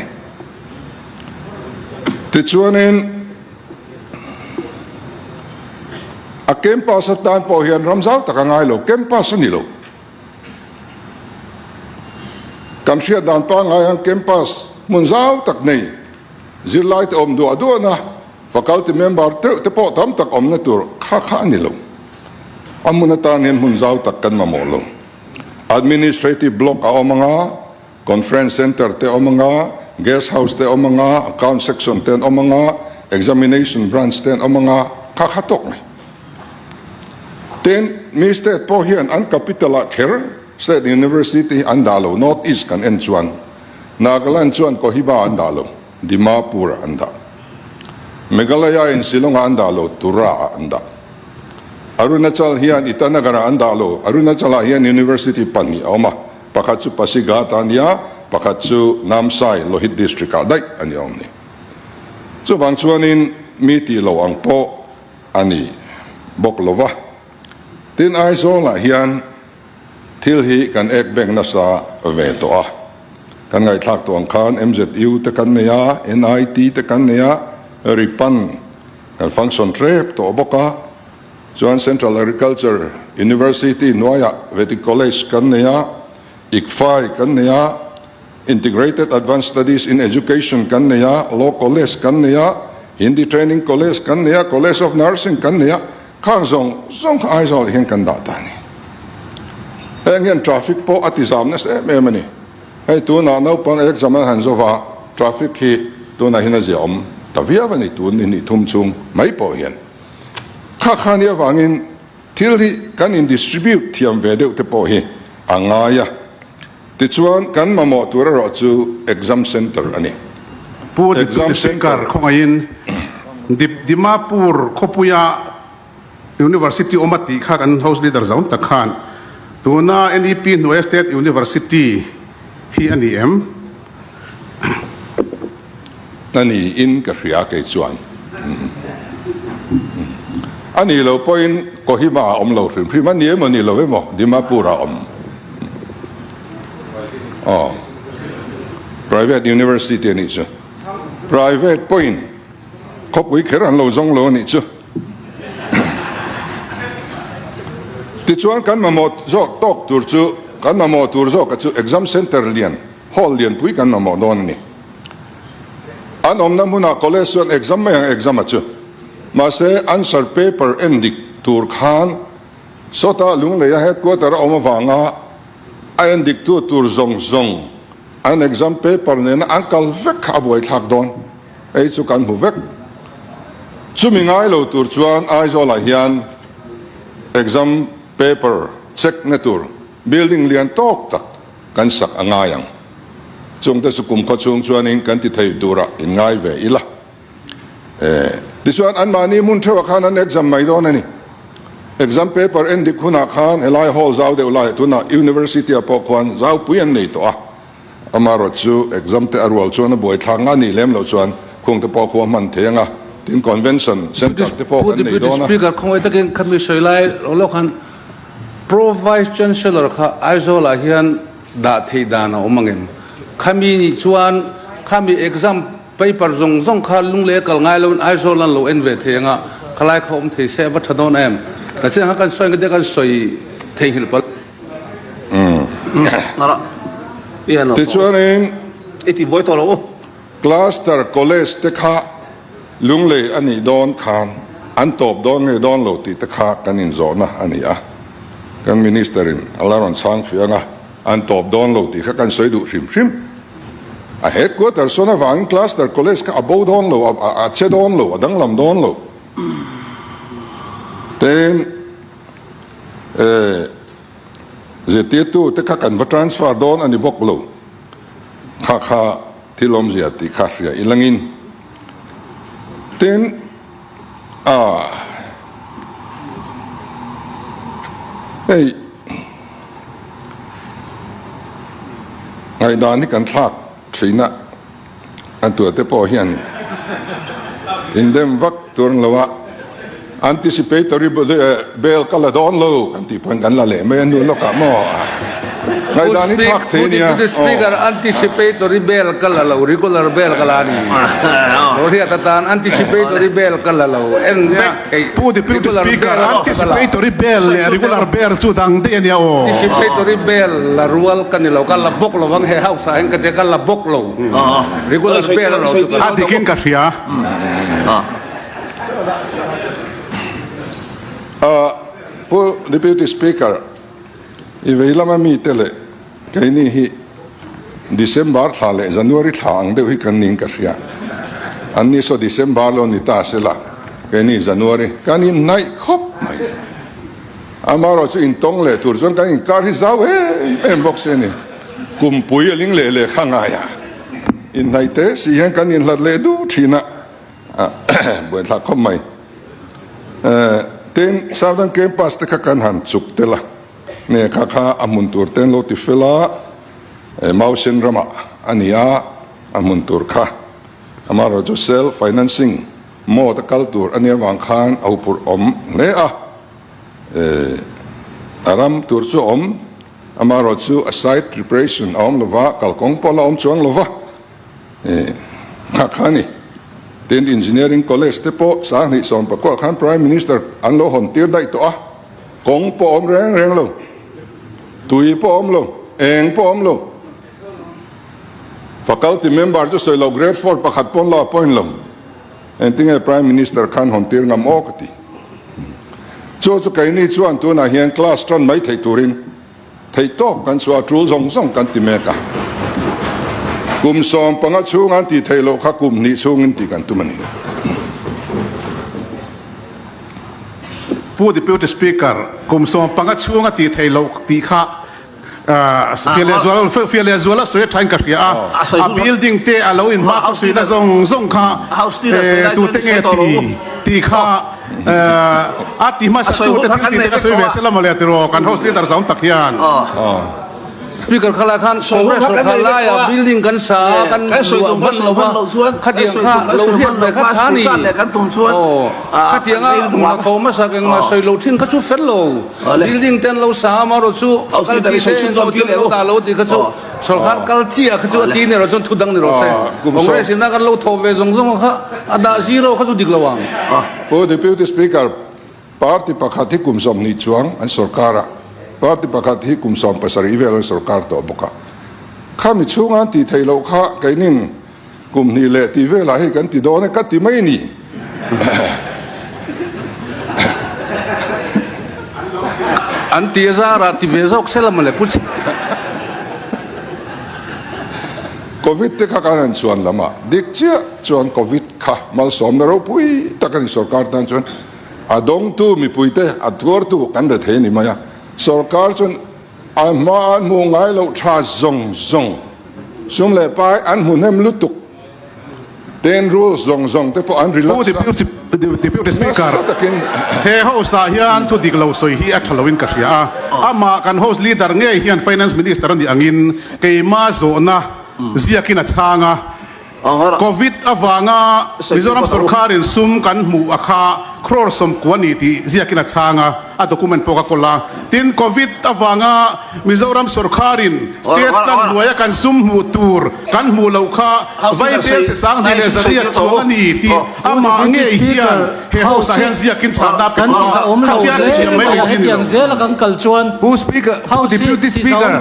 Tichuanin a campus atan pawh hian ram zau tak a ngai lo, campus a ni lo. Kan hriat dan pangngai ang campus hmun zau tak nei zirlai te awm duah duahna faculty member teuh te pawh tam tak awmna tur kha kha a ni lo. A hmun atan hian hmun zau tak kan mamawh lo. Administrative block a awm anga, Conference Centre te awm anga, Guest House te awm anga, Account Section te an awm anga, Examination Branch te an awm anga, kha kha tawk mai. Tin, mi state pawh hian an capital ah kher State University hi an dah lo, North East kan en chuan Nagaland chuan Kohima an dah lo, Dimapur ah an dah. Meghalaya in Shillong ah an dah lo, Tura ah an dah. Arunachal hian Itanagar ah an dah lo, Arunachal ah hian University pahnih a awm a, pakhat chu Pasighat ah a nia, pakhat chu Namsai, Lohit District ah daih a ni awm ni. Chuvang chuanin mi tih lo ang pawh a ni bawk lo va. Tin Aizawl ah hian thil hi kan ek bek nasa ve tawh a, kan ngaihthlak tawh ang khan MZU te kan nei a, NIT te kan nei a, Ripan Kan function hrep tawh bawk a, chuan Central Agriculture University hnuaiah Vedic College kan nei a, ICFAI kan nei a, Integrated Advanced Studies in Education kan nei a, Law College kan nei a, Hindi Training College kan nei a, College of Nursing kan nei a, khang zawng zawng kha Aizawl ah hian kan dah ta a ni. Heng hian traffic pawh a ti zam nasa em em a ni. Hei tunah naupang exam an han zova traffic hi tunah hian a ziaawm ta viau a ni tun ni hnih thum chhung mai pawh hian. Kha kha nia vangin thil hi kan in distribute thiam ve deuh te pawh hi a ngai a. Tichuan kan mamawh tur erawh chu exam center a ni. Pu Deputy Speaker khawngaihin Dimapur khawpuia University awm a tih kha kan House Leader zawn tak khan tuna NEP hnuaia State University hi a ni em? A ni in ka hria kei chuan. A ni lo pawhin Kohima ah awm lo hrim hrim a ni emaw ni lo emaw Dimapur ah awm. Aw Private University a nih chu. Private pawhin Khawpui kher an lo zawng lo a nih chu. Tichuan kan mamawh zawk tawk tur chu, kan mamawh tur zawka chu exam centre lian, hall lianpui kan mamawh dawn a ni. An awmna hmunah college chuan exam mai ang exam a chu. Mahse answer paper en dik tur khan sawta Lungleia headquarter a awm avanga a en diktu tur zawng zawng an exam paper nena an kal vek kha a buaithlak dawn. Hei chu kan hmu vek. Chumi ngai lo tur chuan Aizawlah hian exam paper check na tur building lian tawk tak kan sak a ngai ang. Chungte chu kum khaw chhung chuanin kan ti thei turah in ngai ve ila. Tichuan anmahni hmun theuhah khan an exam mai dawn a ni. Exam paper en dik hunah khan helai hall zau deuh laiah tunah University-ah pawh khuan zaupui an nei tawh a. Amaherawh chu exam te a rual chuan a buai thlak nga nih lem loh chuan khung te pawh khu a hman thei anga, tin convention centre te pawh kan nei dawn a. Pu Deputy Speaker, khawngaih takin khami sawi lai lo lo khan Pro Vice Chancellor kha Aizawl ah hian dah theih dan a awm angem? Khami nih chuan khami exam paper zawng zawng kha lunglei a kal ngai loin Aizawl an lo en ve thei anga khalai kha awm thei se a va tha dawn em? Ka chiang kha kan sawi ang ka tia kan sawi theihnghilh palh. Tichuanin Cluster College te kha Lunglei a nih dawn khan an tawp dawn nge dawn lo tih te kha kan inzawhna a ni a. Kan Minister in a la rawn chhang fiang a, an tawp dawn lo tih kha kan sawi duh hrim hrim. A headquarter sawn avangin Cluster College kha a bo dawn lo, a che dawn lo, a danglam dawn lo. Tin. Zirtirtu te kha kan va transfer dawn a ni bawk lo. Kha kha thil awmzia tih kha hria i langin. Tin, a hei ngaihdan hi kan thlak thin a, a tuate pawh hian indem vak tur an lo a, anticipatory bail ka la dawn lo kan tih pawhin kan la leh mai a nu lawkah maw ngaihdan hi thlak thei a nia. Pu Speaker, anticipatory bail ka la lo, regular bail ka la a ni. Lo hriat atan anticipatory bail ka la lo, en vek theih. Pu Deputy Speaker, anticipatory bail leh regular bail chu dang daih a nia aw. Anticipatory bail la rual ka ni lo, ka la bawk lo ang he house ah hian ka tia ka la bawk lo. Regular bail erawh chu ka la. A dikin ka hria. Pu Deputy Speaker, I vei lama mite leh keini hi December thla leh January thla ang deuh hi kan niin ka hria. Anni saw December lo ni ta sela, keini January kan inhnaih khawp mai. Amaherawh chu intawng leh tur chuan kan inkar hi zau em em bawk si a ni. Kumpui a ling leh leh kha ngaia inhnaih teh si hian kan inhlat leh duh thin a, buaithlak khawp mai. Tin, Southern Campus te kha kan han chuk tel a, nge kha kha a hmun tur te an lo ti fel a, Mausen ramah a ni a, a hmun tur kha. Amaherawhchu chu self financing mode a kal tur a nih avang khan a huphurh awm hle a, a ram tur chu a awm, amaherawhchu a site preparation a awm lova, kalkawng pawh la awm chuang lova. Kha kha a ni. Tin, Engineering College te pawh 2019 khan Prime Minister an lo hawn tir daih tawh a, kawng pawh awm reng reng lo, tui pawh awm lo, eng pawh awm lo. Faculty member chu sawi lo grade four pakhat pawn lo appoint lo. Engtinge Prime Minister khan hawn tir ngam aw ka ti. Chu chu keini chuan tunah hian class tan mai theih turin Theih tawk kan chhuah a tul zawng zawng kan ti mek a. Kum 15 chhung an tih theih loh kha kum hnih chhungin tih kan tum a ni. Pu Deputy Speaker, kum 15 chhunga tih theih loh tih kha fiah leh zual fiah leh zual a sawi a thain ka hria a. A building te a lo inhma khawsuihna zawng zawng kha tute nge ti tih kha A ti hmasa tu te thil tih te ka sawi ve sela mawle tiraw kan house leader zawng tak hian. Speaker khalai khan Congress sorkar laia building kan sa a kan luah hman lo va khatiang kha lo hriat ve kha tha ni aw khatianga hna tho hmasa engmah sawi lo thin kha chu fel lo building te an lo sa a marawh chu faculty te engemaw thil lo dah lo tih kha chu Sorkar kal chiah kha chu a ti ni rawh chuan thu dang ni rawh se. Congress in a kan lo thawh ve zawng zawng kha a dah zero kha chu dik lo ang. Pu Deputy Speaker, party pakhat hi kum 20 chuang an sorkar a, party pakhat hi kum 17 vel an sorkar tawh bawk a. Khami chhunga an tih theih loh kha keinin kum hnih leh tih velah hei kan ti dawn e ka ti mai ni. An ti a zarah ti ve zawk sela mawle pu che. Covid te kha kan han chuan lam ah dik chiah chuan Covid kha malsawmna ropui tak a ni sorkar tan chuan a dawngtu mipui te a tuartu kan re thei a ni mai a sorkar chuan a hma an hmuh ngai loh tha zawng zawng sum leh pai an hmu hnem lutuk. Ten rules zawng zawng te pawh an relax a. Deputy Speaker, Nasa takin. He house ah hian thu dik lo sawi hi a tha loin ka hria a. Amah kan house leader ngei hian Finance Minister a nih angin keima zawhna ziakin a chhang a. Covid avanga Mizoram sorkarin sum kan hmuh a kha crore 90 a ni tih ziakin a chhang a. A document pawh ka kawl a. Tin, Covid avanga Mizoram sorkarin state plan hnuaia kan sum hmuh tur kan hmuh loh kha Vaibel che 2400 chuang a ni tih amah ngei hian he house ah hian ziakin chhanna a pe bawk a. Kha hian thiam mai mai hi ni lo. Pu Speaker, Pu Deputy Speaker,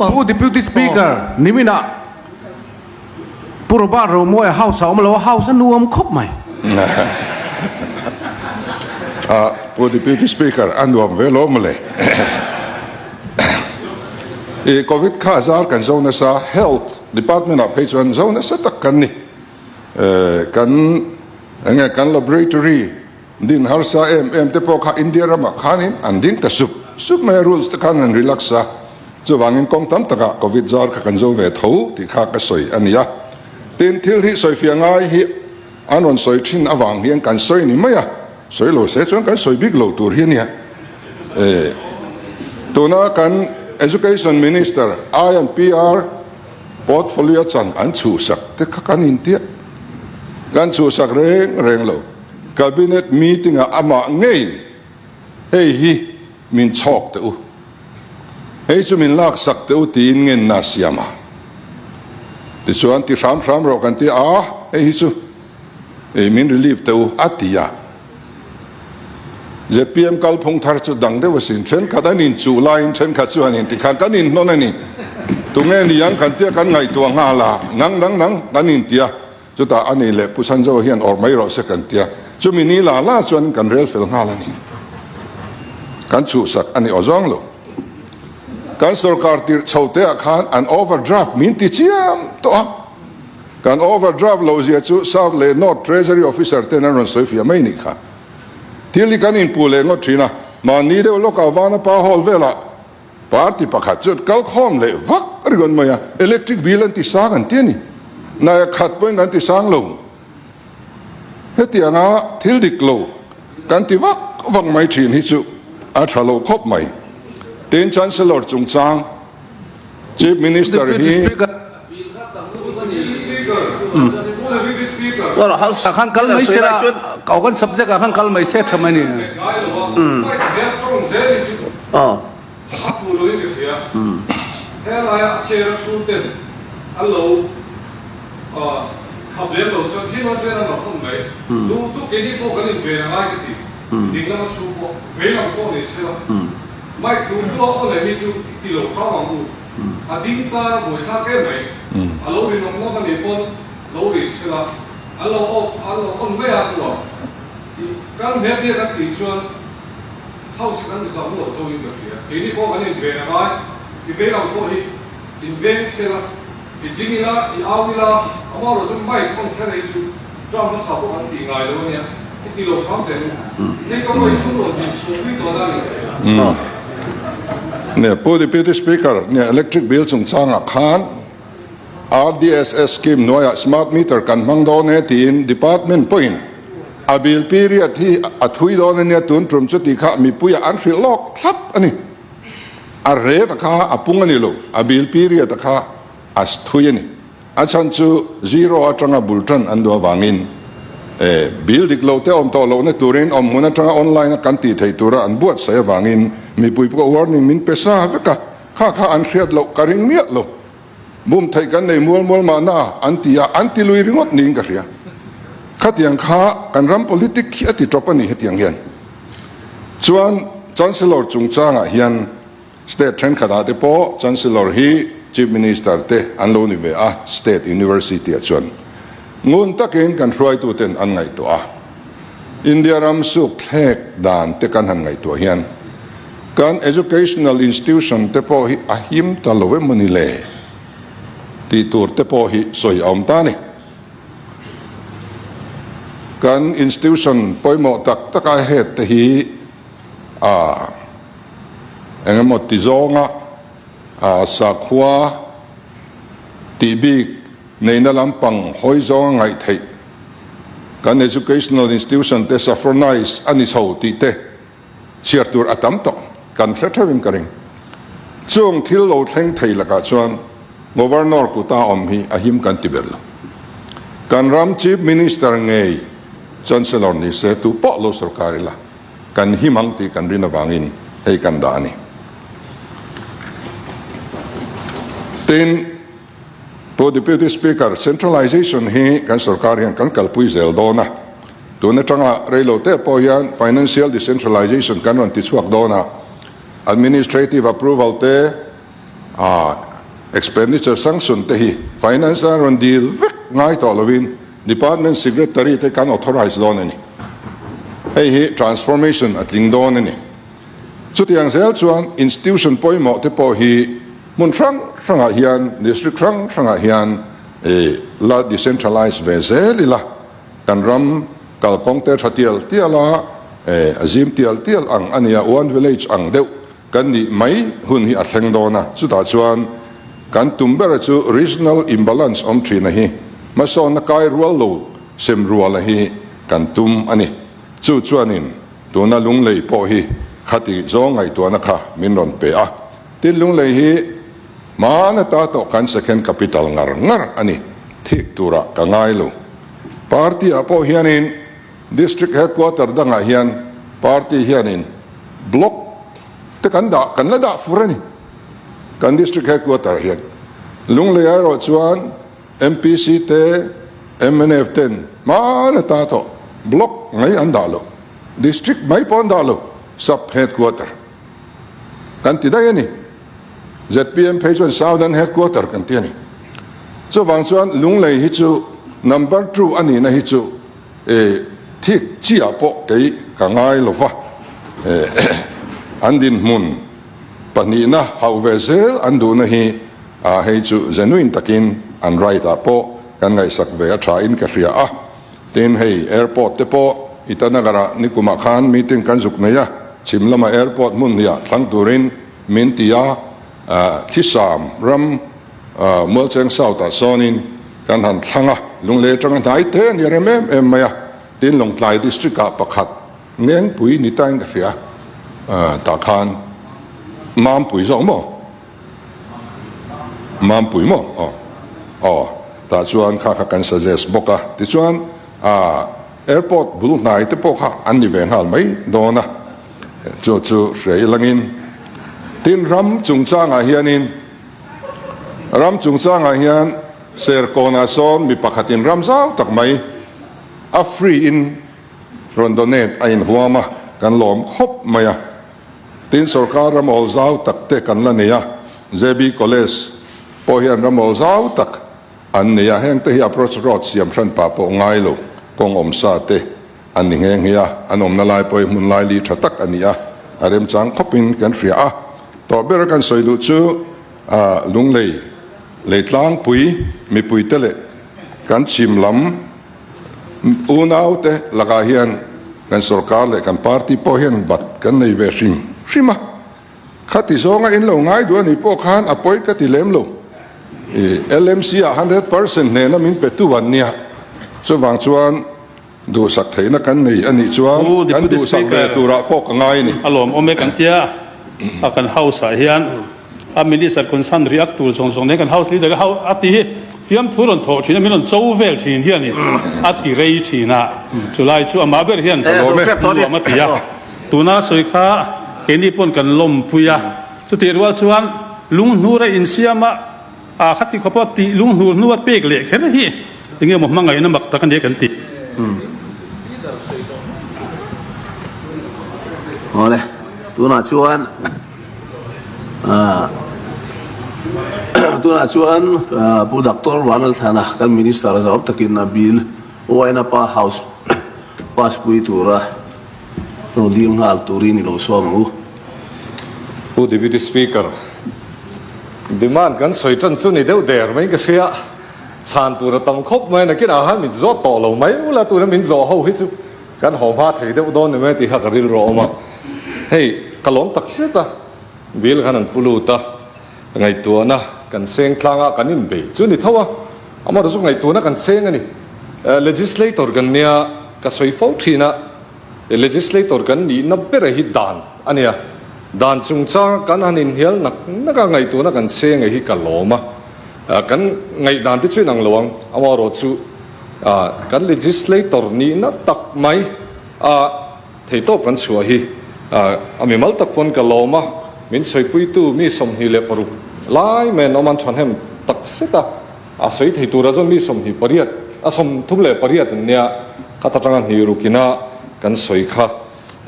Pu Deputy Speaker, niminah Pu Robert Romawia house a awm lo a, house a nuam khawp mai. Pu Deputy Speaker, a nuam ve lo mawle. I Covid kha zar kan zo nasa, Health Department ah phei chuan zo nasa tak kan ni. Kan enge kan laboratory din harsa em em te pawh kha India ramah khanin an ding ta sup sup mai a, rules te khan an relax a. Chuvangin kawng tam takah Covid zar kha kan zo ve tho tih kha ka sawi a ni a. Tin, thil hi sawifiah ngai hi an rawn sawi thin avang hian kan sawi ni mai a, sawi lo se chuan kan sawi bik lo tur hi a nia. E, tuna kan Education Minister I and PR portfolio chan an chhuhsak te kha kan intiah. Kan chhuhsak reng reng lo. Cabinet meeting-ah amah ngeiin hei hi min chhawk teh u. Hei chu min laksak teh u tiin ngenna a siam a. Tichuan ti hram hram rawh kan ti a, hei hi chu ei min relieve teh u a ti a. Zpm kalphung thar chu dang deuh asin, thenkhat an inchuh laiin thenkhat chu an inti khan kan inhnawn a ni. Tunge ni ang kan tia kan ngaihtuah nghal a, nang nang nang kan inti a, chutah a ni leh Pu Sanjo hian awrh mai rawh se kan tia, chumi ni la la chuan kan rel fel nghal a ni. Kan chhuhsak a ni awzawng lo. Kan sorkar tirh chho te ah khan an overdraft min ti chiam tawh a. Kan overdraft loh zia chu South leh North Treasury Officer ten an rawn sawi fiah mai nih kha. Thil hi kan inpuh leh ngawt thin a, mahni deuh lawkah Vanapa Hall velah party pakhat chu kal khawm leh vak ringawt mai a, electric bill an ti sang an ti a ni. Naia khat pawhin kan ti sang lo. Hetianga thil dik lo kan ti vak vak mai thin hi chu a tha lo khawp mai. Tin, Chancellor chungchang Chief Minister hi. Khan kal mai se la, kau kan subject ah khan kal mai se tha mai ni. A ding ta a buai thlak em mai. A lo ri nawk nawk a nih pawn lo ri sela, an lo off, an lo on mai a hnuah i kan hmel te kan tih chuan house kan zam lo zo in ka hria. Keini pawh kan inven a ngai, i vei ang pawh hi inveng sela, i ding ila, i au ila, amaherawh chu mic on kher ei chu term hmasa pawh kan tih ngai lo a nia, i ti lo hram teh u. I thei ka vawi thum rawn din chhuah pui tawh na ni. Nia, Pu Deputy Speaker, nia electric bill chungchangah khan RDSS scheme hnuaiah smart meter kan hmang dawn e tiin department pawhin a bill period hi a thui dawn a nia tun tum chu tih kha mipuiah an hrilh lawk thlap a ni. A rate a kha a pung a ni lo, a bill period a kha a thui a ni. A chhan chu zero atanga bul tan an duh avangin e bill dik lo te awm tawh lohna turin awm hmun atanga online a kan tih theih tura an buatsaih avangin mipui pawh warning min pe sa vek a, kha kha an hriat loh ka ring miah lo. Bum theih kan nei mual mual mahna an ti a, an ti lui ringawt niin ka hria. Khatiang kha kan ram politic hi a ti tawp a ni hetiang hian. Chuan Chancellor chungchangah hian State thenkhatah te pawh Chancellor hi Chief Minister te an lo ni ve a, State University ah chuan ngun takin kan hruaituten an ngaihtuah a. India ram suk thlek dan te kan han ngaihtuah hian kan educational institution te pawh hi a him ta lo em mawni le tih tur te pawh hi sawi a awm ta a ni. Kan institution pawimawh tak taka head te hi a. Eng emaw ti zawnga sakhua tih bik neihna lampang hawi zawnga ngaih theih kan educational institution te saffronize a ni chho tih te chhiar tur a tam tawh kan hre theuhin ka ring. Chung thil lo thleng thei lakah chuan Governor kuta awm hi a him kan ti ber lo. Kan ram Chief Minister ngei Chancellor ni se tu pawh lo sorkar ila. Kan him ang tih kan rin avangin hei kan dah a ni. Tin, Pu Deputy Speaker, centralization hi kan sorkar hian kan kalpui zel dawn a. Tun atanga reilo te pawh hian financial decentralization kan rawn tichhuak dawn a. Administrative approval te, expenditure sanction te hi finance a rawn dil vek ngai tawh lovin Department Secretary te kan authorize dawn a ni. Hei hi transformation a tling dawn a ni. Chutiang zel chuan institution pawimawh te pawh hi hmun hrang hrangah hian, district hrang hrangah hian la decentralize ve zel ila, kan ram kalkawng te tha tial tial a, a zim tial tial ang a nia, one village ang deuh Kan nih mai hun hi a thleng dawn a, chutah chuan kan tum bera chu regional imbalance awm thina hi hmasawnna kai rual lo sem ruala hi kan tum a ni. Chu chuanin tuna Lunglei pawh hi khati zawng ngaihtuahna kha min rawn pe a, tin Lunglei hi hmana ta tawh kan second capital ngar ngar a ni, thik turah ka ngai lo. Party ah pawh hianin District Headquarter dangah hian party hianin block te kan dah, kan la dah fur a ni. Kan District Headquarter hian Lunglei erawh chuan MPC te, mnf ten hman ata tawh block mai an dah lo, District mai pawh an dah lo, Sub Headquarter kan ti daih a ni. Zpm phei chuan Southern Headquarter kan ti a ni. Chuvang chuan Lunglei hi chu number 2 a nihna hi chu E, thik chiah pawh kei ka ngai lo va, e, an dinhmun Pahnihna hauh ve zel an duhna hi hei chu genuine takin an right ah pawh kan ngaihsak ve a tha in ka hria a. Tin, hei airport te pawh Itanagar ah nikumah khan meeting kan zuk nei a, chhim lama airport hmun hniah thlang turin min ti a, Thisam ram Mualcheng South ah sawnin kan han thlang a, Lunglei atanga hnai te a ni rem em em mai a, tin Lawngtlai district ah pakhat Ngengpui ni tain ka hria tah khan Mampui zawk maw? Mampui maw? Aw aw tah chuan kha kha kan suggest bawk a, tichuan airport bul hnai te pawh kha an ni ve nghal mai dawn a, chu chu hria ilangin tin ram chungchangah hianin ram chungchangah hian Serkawnah sawn mi pakhatin ram zau tak mai a free in Rawn donate a inhuam a, kan lawm khawp mai a. Tin, sorkar ram awl zau tak te kan la nei a, JB College pawh hian ram awl zau tak an nei a, heng te hi approach road siam hran pah pawh ngai lo, kawng awm sa te an ni nghe nghe a, an awmna lai pawh hi hmun lai li tha tak a ni a, a remchang khawpin kan hria a. Tawh bera kan sawi duh chu Lunglei Leitlangpui mipuite leh kan chhim lam, Unaute lakah hian kan sorkar leh kan party pawh hian bat kan nei ve hrim hrim a, khati zawnga in lo ngai duh a nih pawh khan a pawi ka ti lem lo. LMC ah 100% hnehna min pe tu an nia, chuvang chuan duhsak theihna kan nei a nih chuan Pu kan Deputy duhsak ve Speaker, turah pawh ka ngai a ni. A lawmawm e kan tia a, kan house ah hian A minister concern react tur zawng zawng nen kan house leader ho a ti hi fiamthu rawn thawh thin a, min rawn cho vel thin hian in a ti rei thin a, chulai chu amah ber hian nuam a ti a, tuna sawi kha keini pawn kan lawmpui a, chutih rual chuan lunghnur a insiam a, a khati khawpa tih lunghnur hnu a pek leh kher hi enge maw hmangaihna mak tak a nia kan ti. Awle, tunah chuan. Tunah chuan Pu Doctor Vanlalthlana kan Minister zawm takin a bill Wainapa House pass pui tura lo dil nghal turin i lo sawm ang u. Pu Deputy Speaker, demand kan sawi tan chu ni deuh der mai ka hria, chhan tur a tam khawp mai, nakinah khan min zawt tawh lo mai ula tuna min zawh ho hi chu Kan haw hma thei deuh dawn ni mai tih kha ka rilru a awm a, hei ka lawm tak hret a, bill khan an pu lut a, ngaihtuahna kan seng tlang a, kan inbei chu ni tho a, amaherawhchu chu ngaihtuahna kan seng a ni. Legislator kan nia ka sawi fo thin a, legislator kan nihna bera hi dan a nia, dan chungchang kan han inhnial nak nak a, ngaihtuahna kan seng a hi ka lawm a, kan ngaihdan te chu inang lo ang, amaherawhchu. Kan legislator nihna tak mai a theitawp kan chhuah hi a mimal tak pawn ka lawm a, min sawipuitu mi 26 lai mai an awm an thahnem tak zet a, a sawi thei tura chuan mi 28 a 38 an nia, khat atanga hnih rukina kan sawi kha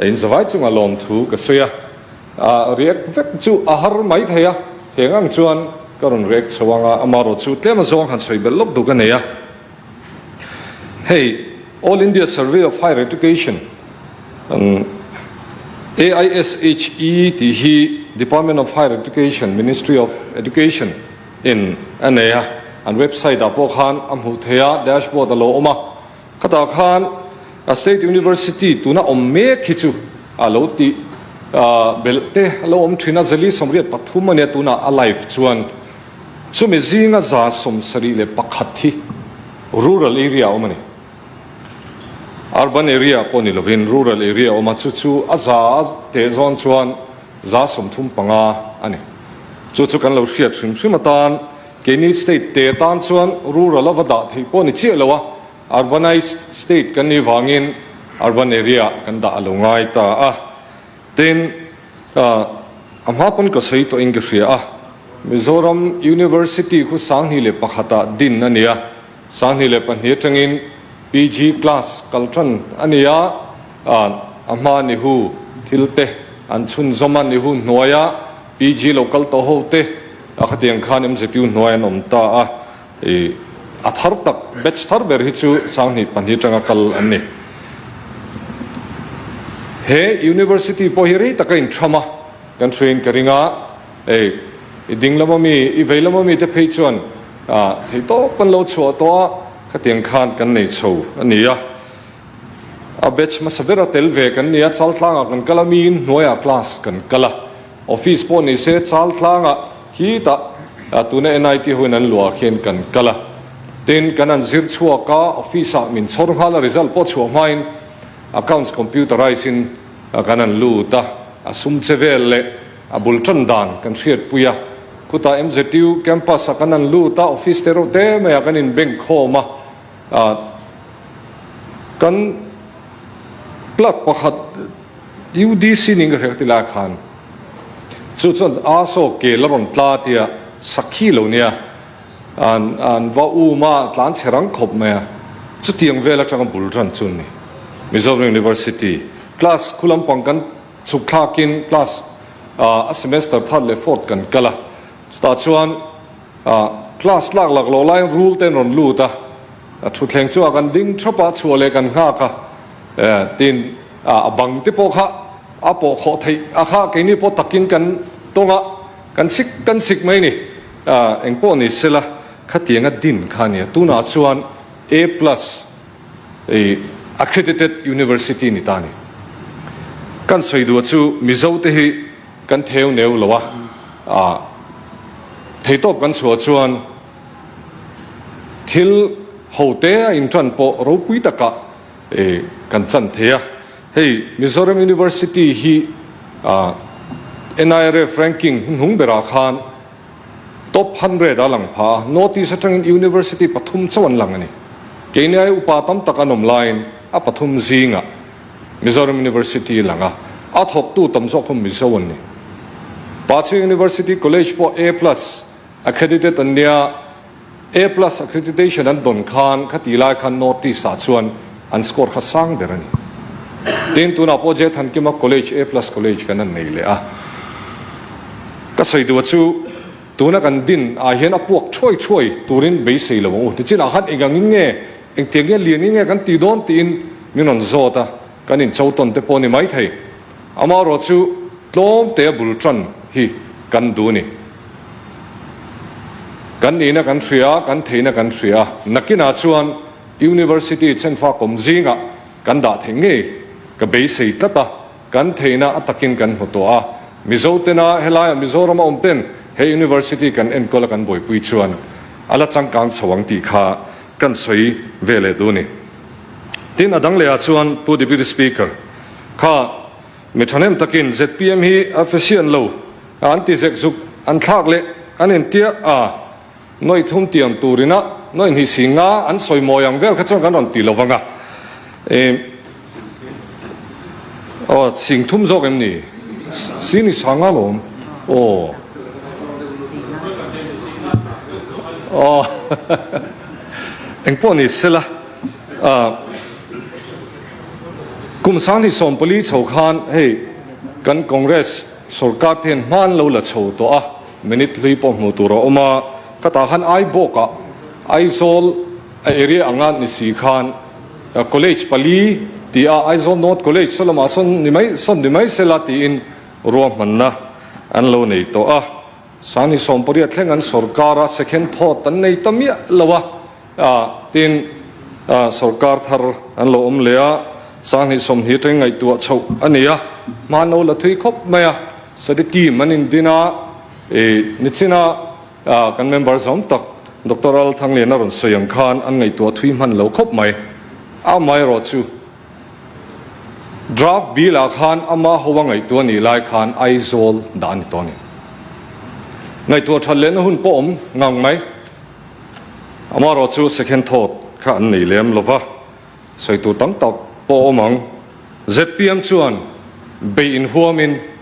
in zavai chunga lawmthu ka sawi a, a react vek chu a har mai thei a, theng ang chuan ka rawn react chho ang a, amaherawhchu tlem azawng han sawi belh lawk duh ka nei a. Hei All India Survey of Higher Education AISHE tih hi Department of Higher Education, Ministry of Education in a nei a, an website ah pawh khan a hmuh theih a, dashboard a lo awm a, khatah khan a State University tuna awm mek hi chu a lo tih belh te a lo awm thin a, zali 83 a nia tunah a live chuan. Chumi zinga 71 hi rural area a awm a ni. Urban area pawh ni lovin rural area a awm a, chu chu a za teh zawn chuan 35 a ni. Chu chu kan lo hriat hrim hrim atan keini state te tan chuan rural a va dah theih pawh ni chiah lo a, urbanized state kan nih vangin urban area kan dah a lo ngai ta a. Tin, a hma pawn ka sawi tawhin ka hria a, Mizoram University khu 2001 ah din a ni a, 2002 atangin PG class kal tan a ni a, a hma ni hu thil te an chhunzawm a, ni hu hnuaia PG lo kal tawh ho te a khatiang khan MZU hnuai an awm ta a, a thar tak batch thar ber hi chu 2002 atanga kal an ni. He University pawh hi rei taka intham a, kan hruaiin ka ring a. Ei, i ding lama mi, i vei lama mi te phei chuan theihtawp kan lo chhuah tawh a, khatiang khan kan nei chho a ni a. A batch hmasa bera tel ve kan ni a, Chaltlangah kan kal a, miin hnuaiah class kan kal a. Office pawh ni se Chaltlangah hitah tuna NIT ho in an luah khian kan kal a. Tin, kan han zir chhuak a, office ah min chhawr nghal a, result pawh chhuah hmain accounts computerise in kan han lut a, a sum che vel leh a bul tan dan kan hriatpui a. Khutah MZU campus ah kan han lut a, office te reuh te maiah kan in bank khawm a. Kan clerk pakhat UDC ning ka hria ka ti lai khan chu chuan a saw kel a rawn tla tia sakhi lo nia an an va um a tlan chhe rang khawp mai a chutiang vel atanga bul ran chu ni Mizoram University class khu lampang kan chhuk thlakin class a semester third leh fourth kan kal a chutah chuan Class lak lak loh laiin rule te an rawn lut a, a thutthleng chungah kan ding thap a, chhuah leh kan nghak a, tin a bang te pawh kha a pawh khawh theih a kha keini pawh takin kan tawng a, kan sik kan sik mai ni. Eng pawh ni sela khatianga din kha a nia, tunah chuan A plus accredited university ni ta a ni. Kan sawi duh chu Mizo te hi Kan theu neu lo a, ah theitawp kan chhuah chuan thil ho te a intan pawh ropui takah kan chan thei a. Hei Mizoram University hi NIRF ranking hnuhnung berah khan top 100 a lang pha a, North East atangin University pathum chauh an lang a ni. Keini ai upa tam tak an awm laiin a pathum zingah Mizoram University lang a, a thawktu tam zawk kha Mizo an ni. Pachu University College pawh A plus accredited an nia, A plus accreditation an dawn khan khati lai khan North East ah chuan an score kha sang ber a ni. Tin, tunah pawh J Thankima College A plus College kan han nei leh a. Ka sawi duh chu tuna kan din ah hian a puak thuai thuai turin beisei lo ang u. Nichinah khan engangin nge Engtiang nge lian in nge kan tih dawn tiin min rawn zawt a, kan incho tawn te pawh a ni maithei. Amaherawh chu tlawm te a bul tan hi kan duh a ni. Kan nihna kan hria a, kan theihna kan hria a, nakinah chuan University chhenfak awm zingah kan dah theih ngei ka beisei tlat a, kan theihna a takin kan hmu tawh a. Mizo tena helaiah Mizorama awm ten he University kan enkawl a kan buaipui chuan a la changkang chho ang tih kha Kan sawi ve leh duh a ni. Tin, a dang lehah chuan Pu Deputy Speaker kha mi thahnem takin zpm hi a fesian lo a an ti zek zuk an thlak leh an intia a nawih thum tiam turina nawih hnih si nga an sawi mawi ang vel kha chuan kan rawn ti lo vang a. Aw sing thum zawk em ni? Si ni sang a lawm. Aw. Aw. Eng pawh ni sela. Kum 2024 chho khan hei kan Congress sorkar te hian hman lo la chho tawh a, minute hlui pawh hmuh tur a awm a, khatah khan Aibawkah Aizawl a area anga ni si khan College pali ti a Aizawl North College saw lamah sawn ni mai sawn ni mai sela tiin ruahmanna an lo nei tawh a. 2018 thleng an sorkar a second thought an nei ta miah lo a, tin sorkar thar an lo awm leh a, 2020 thleng ngaihtuah chhoh a ni a, hma no la thui khawp mai a, study team an indin a, nichina Kan member zawm tak Doctor Al Thanglian a rawn sawi ang khan an ngaihtuah thui hman lo khawp mai. Amaherawh chu draft bill ah khan ama ho a ngaihtuah nih lai khan Aizawl dah a ni tawh a ni. Ngaihtuah that lehna hun pawh awm ngang mai. Amaherawh chu second thought kha an nei lem lova, sawi tur tam tak pawh awm ang. Zpm chuan beih inhuamin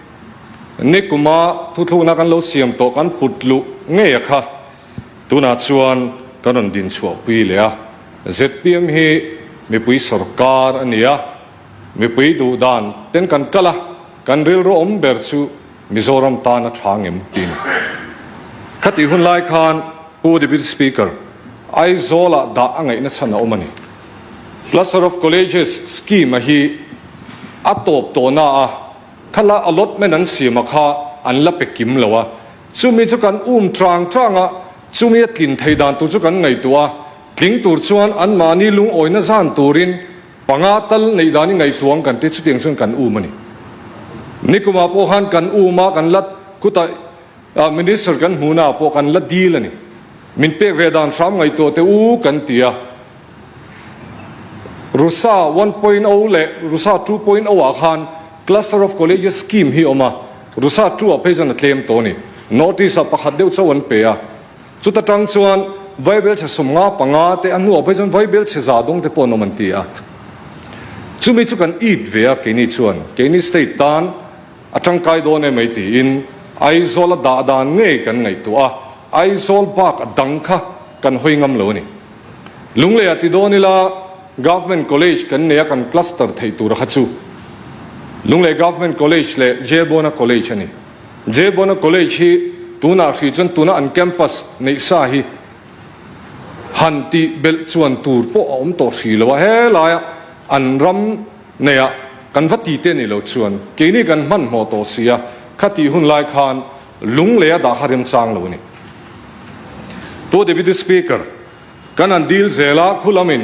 Nikuma thuthlukna kan lo siam tawh kan put luh ngei a kha tunah chuan kan rawn din chhuah pui leh a. Zpm hi mipui sorkar a ni a, mipui duh dan ten kan kal a, kan rilru awm ber chu Mizoram tan a tha ngem tih a ni. Khatih hun lai khan Pu Deputy Speaker, Aizawlah dah a ngaihna chhan a awm a ni. Cluster of Colleges scheme a hi a tawp tawhna a, Khala allotment an siam a kha an la pe kim lo a. Chumi chu kan um chang chang a, chumi a tlin thei dan tur chu kan ngaihtuah a, tling tur chuan anmahni lungawina zan turin panga tal neih dan i ngaihtuah ang kan ti, chutiang chuan kan um a ni. Nikumah pawh khan kan um a, kan la khutah Minister kan hmuhnaah pawh kan la dil a ni. Min pek ve dan hram ngaihtuah teh u kan ti a. Rusa 1.0 leh Rusa 2.0 ah khan Cluster of Colleges Scheme hi a awm a, Rusa 2 ah phei chuan a tlem tawh a ni. North East ah pakhat deuh chauh an pe a. Chuta tang chuan Vaibelchhe 55 te a hnuah phei chuan Vaibelchhe za dawng te pawh an awm an ti a. Chumi chu kan it ve a keini chuan, keini state tan a tangkai dawn em mai tiin Aizawl a dah dan ngei kan ngaihtuah a, Aizawl bak a dang kha kan hawi ngam lo a ni. Lungleiah ti dawn ila Government College kan nei a kan cluster theih tur kha chu Lunglei Government College leh Jebona College a ni. Jebona College hi tunah hrih chuan tuna an campus neih sa hi han tih belh chuan tur pawh a awm tawh hrih lo a, helaia an ram neiah kan va ti te ni lo chuan keini kan hmanhmawh tawh si a, khatih hun lai khan Lungleia dah kha remchang lo a ni. Pu Deputy Speaker, kan han deal zel a, khu lamin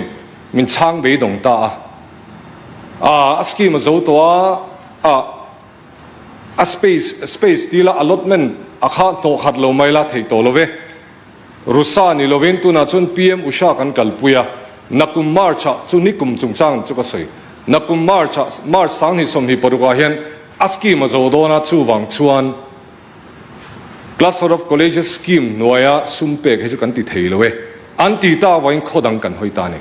min chhang beidawng ta a. A, a scheme a zo tawh a, a, a space, space deal a allotment a kha hlawh khat lo mai la theih tawh lo ve. Rusa ni lovin tunah chuan PM Usha kan kalpui a, nakum March ah chu nikum chungchang chu ka sawi. Nakum March ah, March 2026 ah hian a scheme a zo dawn a, chuvang chuan Cluster of Colleges Scheme hnuaia sum pek hi chu kan ti thei lo e, an ti ta avangin khaw dang kan hawi ta a ni.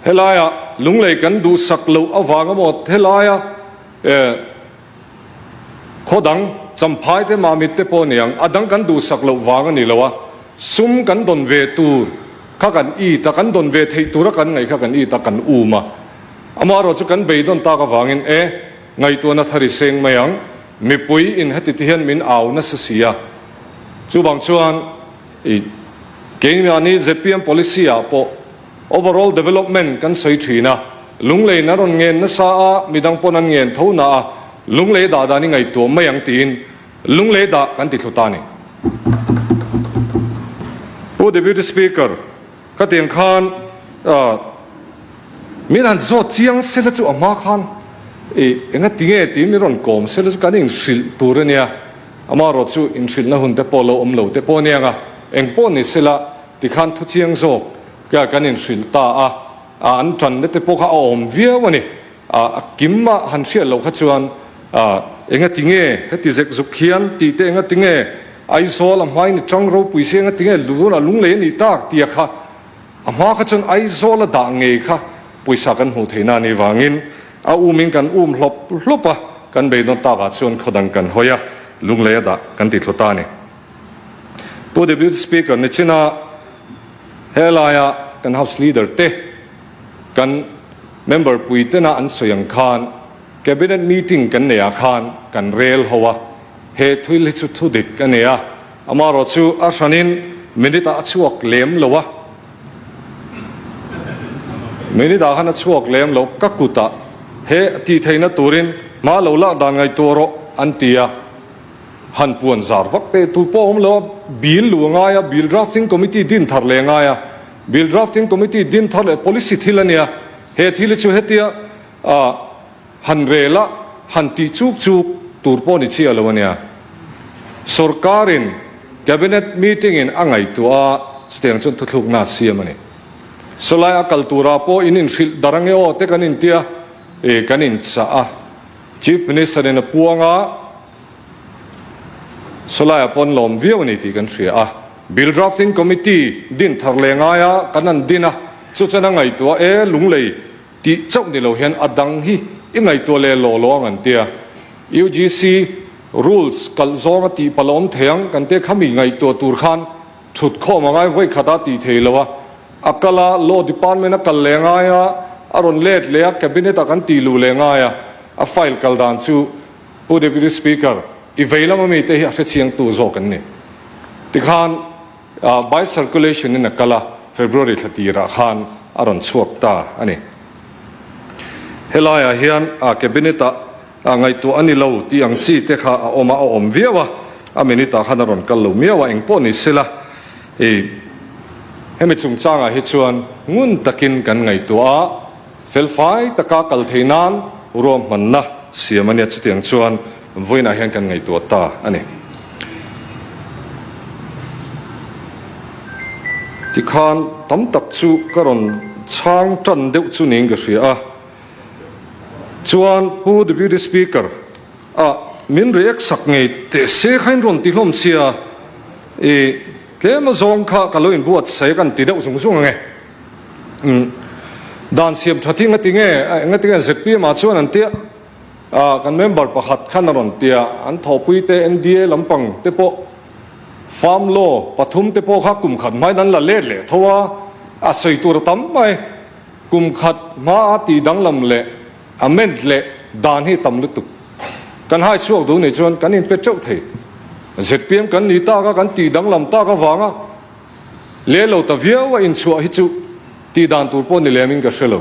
Helaia lunglei kan duhsak loh avang emaw helaia eh khaw dang champhai te mamit te pawh a ni ang, a dang kan duhsak loh vang a ni lo a, sum kan dawn ve tur kha kan it a, kan dawn ve theih tura kan ngaih kha kan it a, kan um a. Amaherawhchu chu kan beidawn tak avangin e. Ngaihtuahna thar i seng mai ang. Mipui in heti ti hian min au nasa si a. Chuvang chuan i keimahni zpm policy ah pawh overall development kan sawi thin a. Lunglei in a rawn ngen nasa a, midang pawn an ngen tho na a, lunglei dah dan i ngaihtuah mai ang tiin lunglei dah kan ti thlu ta a ni. Pu Deputy Speaker, Ka tiang khan min han zawt chiang sela chu a hma khan i enga tinge tiin min rawn kawm sela chu kan inhrilh tur a nia, amaherawh chu inhrilhna hun te pawh lo awm lo te pawh a nia ang a, eng pawh ni sela tikhan thu chiang zawk kan inhrilh ta a, an tanna te pawh kha a awm viau a ni. A kim a han hriat loh kha chuan enga tinge heti zek zuk hian tih te enga tinge Aizawl a hmain i tang ropui si enga tinge lunah lunglei a nih tak tia kha a hma kha chuan Aizawl a dah ngei kha pawisa kan hmuh theihna a nih vangin a umin kan um hlawp hlawp a, kan beidawn takah chuan khawdang kan hawi a, lunglei a dah kan ti thlu ta a ni. Pu Deputy Speaker, nichina helaia kan House Leader te Kan member pui tena an sawi ang khan Cabinet meeting kan neih ah khan kan rel ho a, he thil hi chu thu dik a ni a, amaherawh chu a hranin minute ah a chhuak lem lo a, minute ah khan a chhuak lem lo, ka kutah he tih theihna turin hma lo lak dan ngaihtuah rawh an ti a, han puan zar vak te tu pawh a awm lo a, bill lu a ngai a, bill drafting committee din thar leh a ngai a. Bill Drafting Committee din thar leh policy thil a nia, he thil hi chu hetia han rel a, han tih chuk chuk tur pawh ni chiah lo a nia. Sorkarin Cabinet meeting in a ngaihtuah a, chutiang chuan thuthlukna a siam a ni. Sawlai a kal turah pawh in inhrilh dar ange aw te kan intia, kan inchah a, Chief Minister in a puang a, Sawlaiah pawn lawm viau a ni tih kan hria a. Bill Drafting Committee din thar leh ngaia kan an din a, chu chuan a ngaihtuah e, lunglei tih chauh ni lo hian a dang hi i ngaihtuah leh law law ang an tia. UGC rules kalh zawng a tih palh a awm thei ang kan tia khami ngaihtuah tur khan thut khawm a ngai vawi khat a tih thei lo a, a kal a, Law Department a kal leh ngai a, a rawn let leh a, Cabinet ah kan tih luh leh ngai a, a file kal dan chu Pu Deputy Speaker, i vei lama mite hi a hrechiangtu zawk an ni. Tikhan by circulation in a kal a, February thla tirah khan a rawn chhuak ta a ni. Helaiah hian Cabinet ah. Ngaihtuah a ni lo tih ang chi te kha a awm a, a awm viau a, a minute ah khan a rawn kal lo miau a, engpawh ni sela i hemi chungchangah hi chuan ngun takin kan ngaihtuah a, felfai taka kal thei nan ruahmanna siam a nia, chutiang chuan vawiinah hian kan ngaihtuah ta a ni. Tikhan tam tak chu ka rawn chhang tan deuh chu niin ka hria a. Chuan Pu Deputy Speaker ah min react sak ngei teh se kha in rawn ti hlawm sia i tlem a zawng kha ka lo inbuat sai kan ti deuh zung zung ange. Umm dan siam tha thi ngati nge engati nge zpm ah chuan an tia ah kan member pakhat khan a rawn tia an thawhpui te NDA lampang te pawh farm law pathum te pawh kha kum khat hmain an la let leh tho a a sawi tur a tam mai. Kum khat hmaa tih danglam leh amend leh dan hi tam lutuk. Kan hai chhuak duh nih chuan kan inpe teuh thei. Zpm kan ni tak a, kan tih danglam tak avanga leh lo ta viau a inchhuah hi chu tih dan tur pawh ni lemin ka hre lo.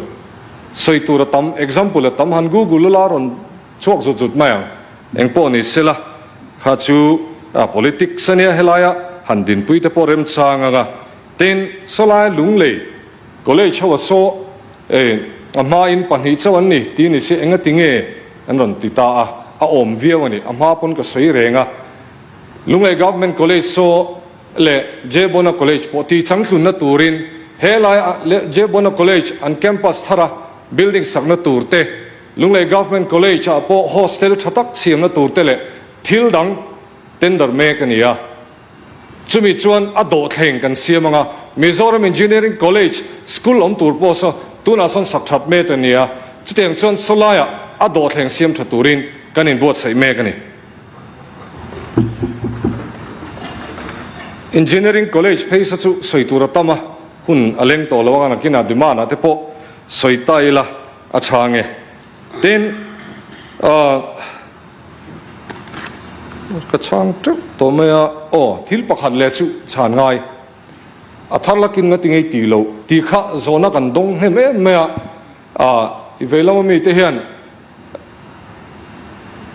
Sawi tur a tam, example a tam, han google ula rawn chhuak zut zut mai ang. Engpawh ni sela, kha chu politics ania helaia han dinpui te pawh remchang anga tin sawlai lunglei College ho a saw e, a hma in pahnih chauh an ni tih ni se engati nge an rawn ti ta a, a awm viau a ni. A hma pawn ka sawi reng a, Lunglei Government College saw leh Jebona College pawh tih changtlunna turin he lai a Jebona College an campus thara building sakna tur te, Lunglei Government College ah pawh hostel tha tak siamna tur te leh thil dang tender mek a ni a. Chumi chuan a dawhthleng kan siam ang a, Mizoram Engineering College school awm tur pawh saw tunah sawn sak that mek a ni a, chutiang chuan sawlaiah a dawhthleng siam tha turin kan inbuatsaih mek a ni. Engineering College phei saw chu sawi tur a tam a, hun a leng tawh lo ang a, nakinah demand ah te pawh sawi ta ila a tha nge. Tin, ah. Ka chhang teuh tawh mai a, aw thil pakhat leh chu chhan ngai. A thar lakin nga ti ngei tih loh tih kha zawhna kan dawng hnem em mai a, ah i vei lama mite hian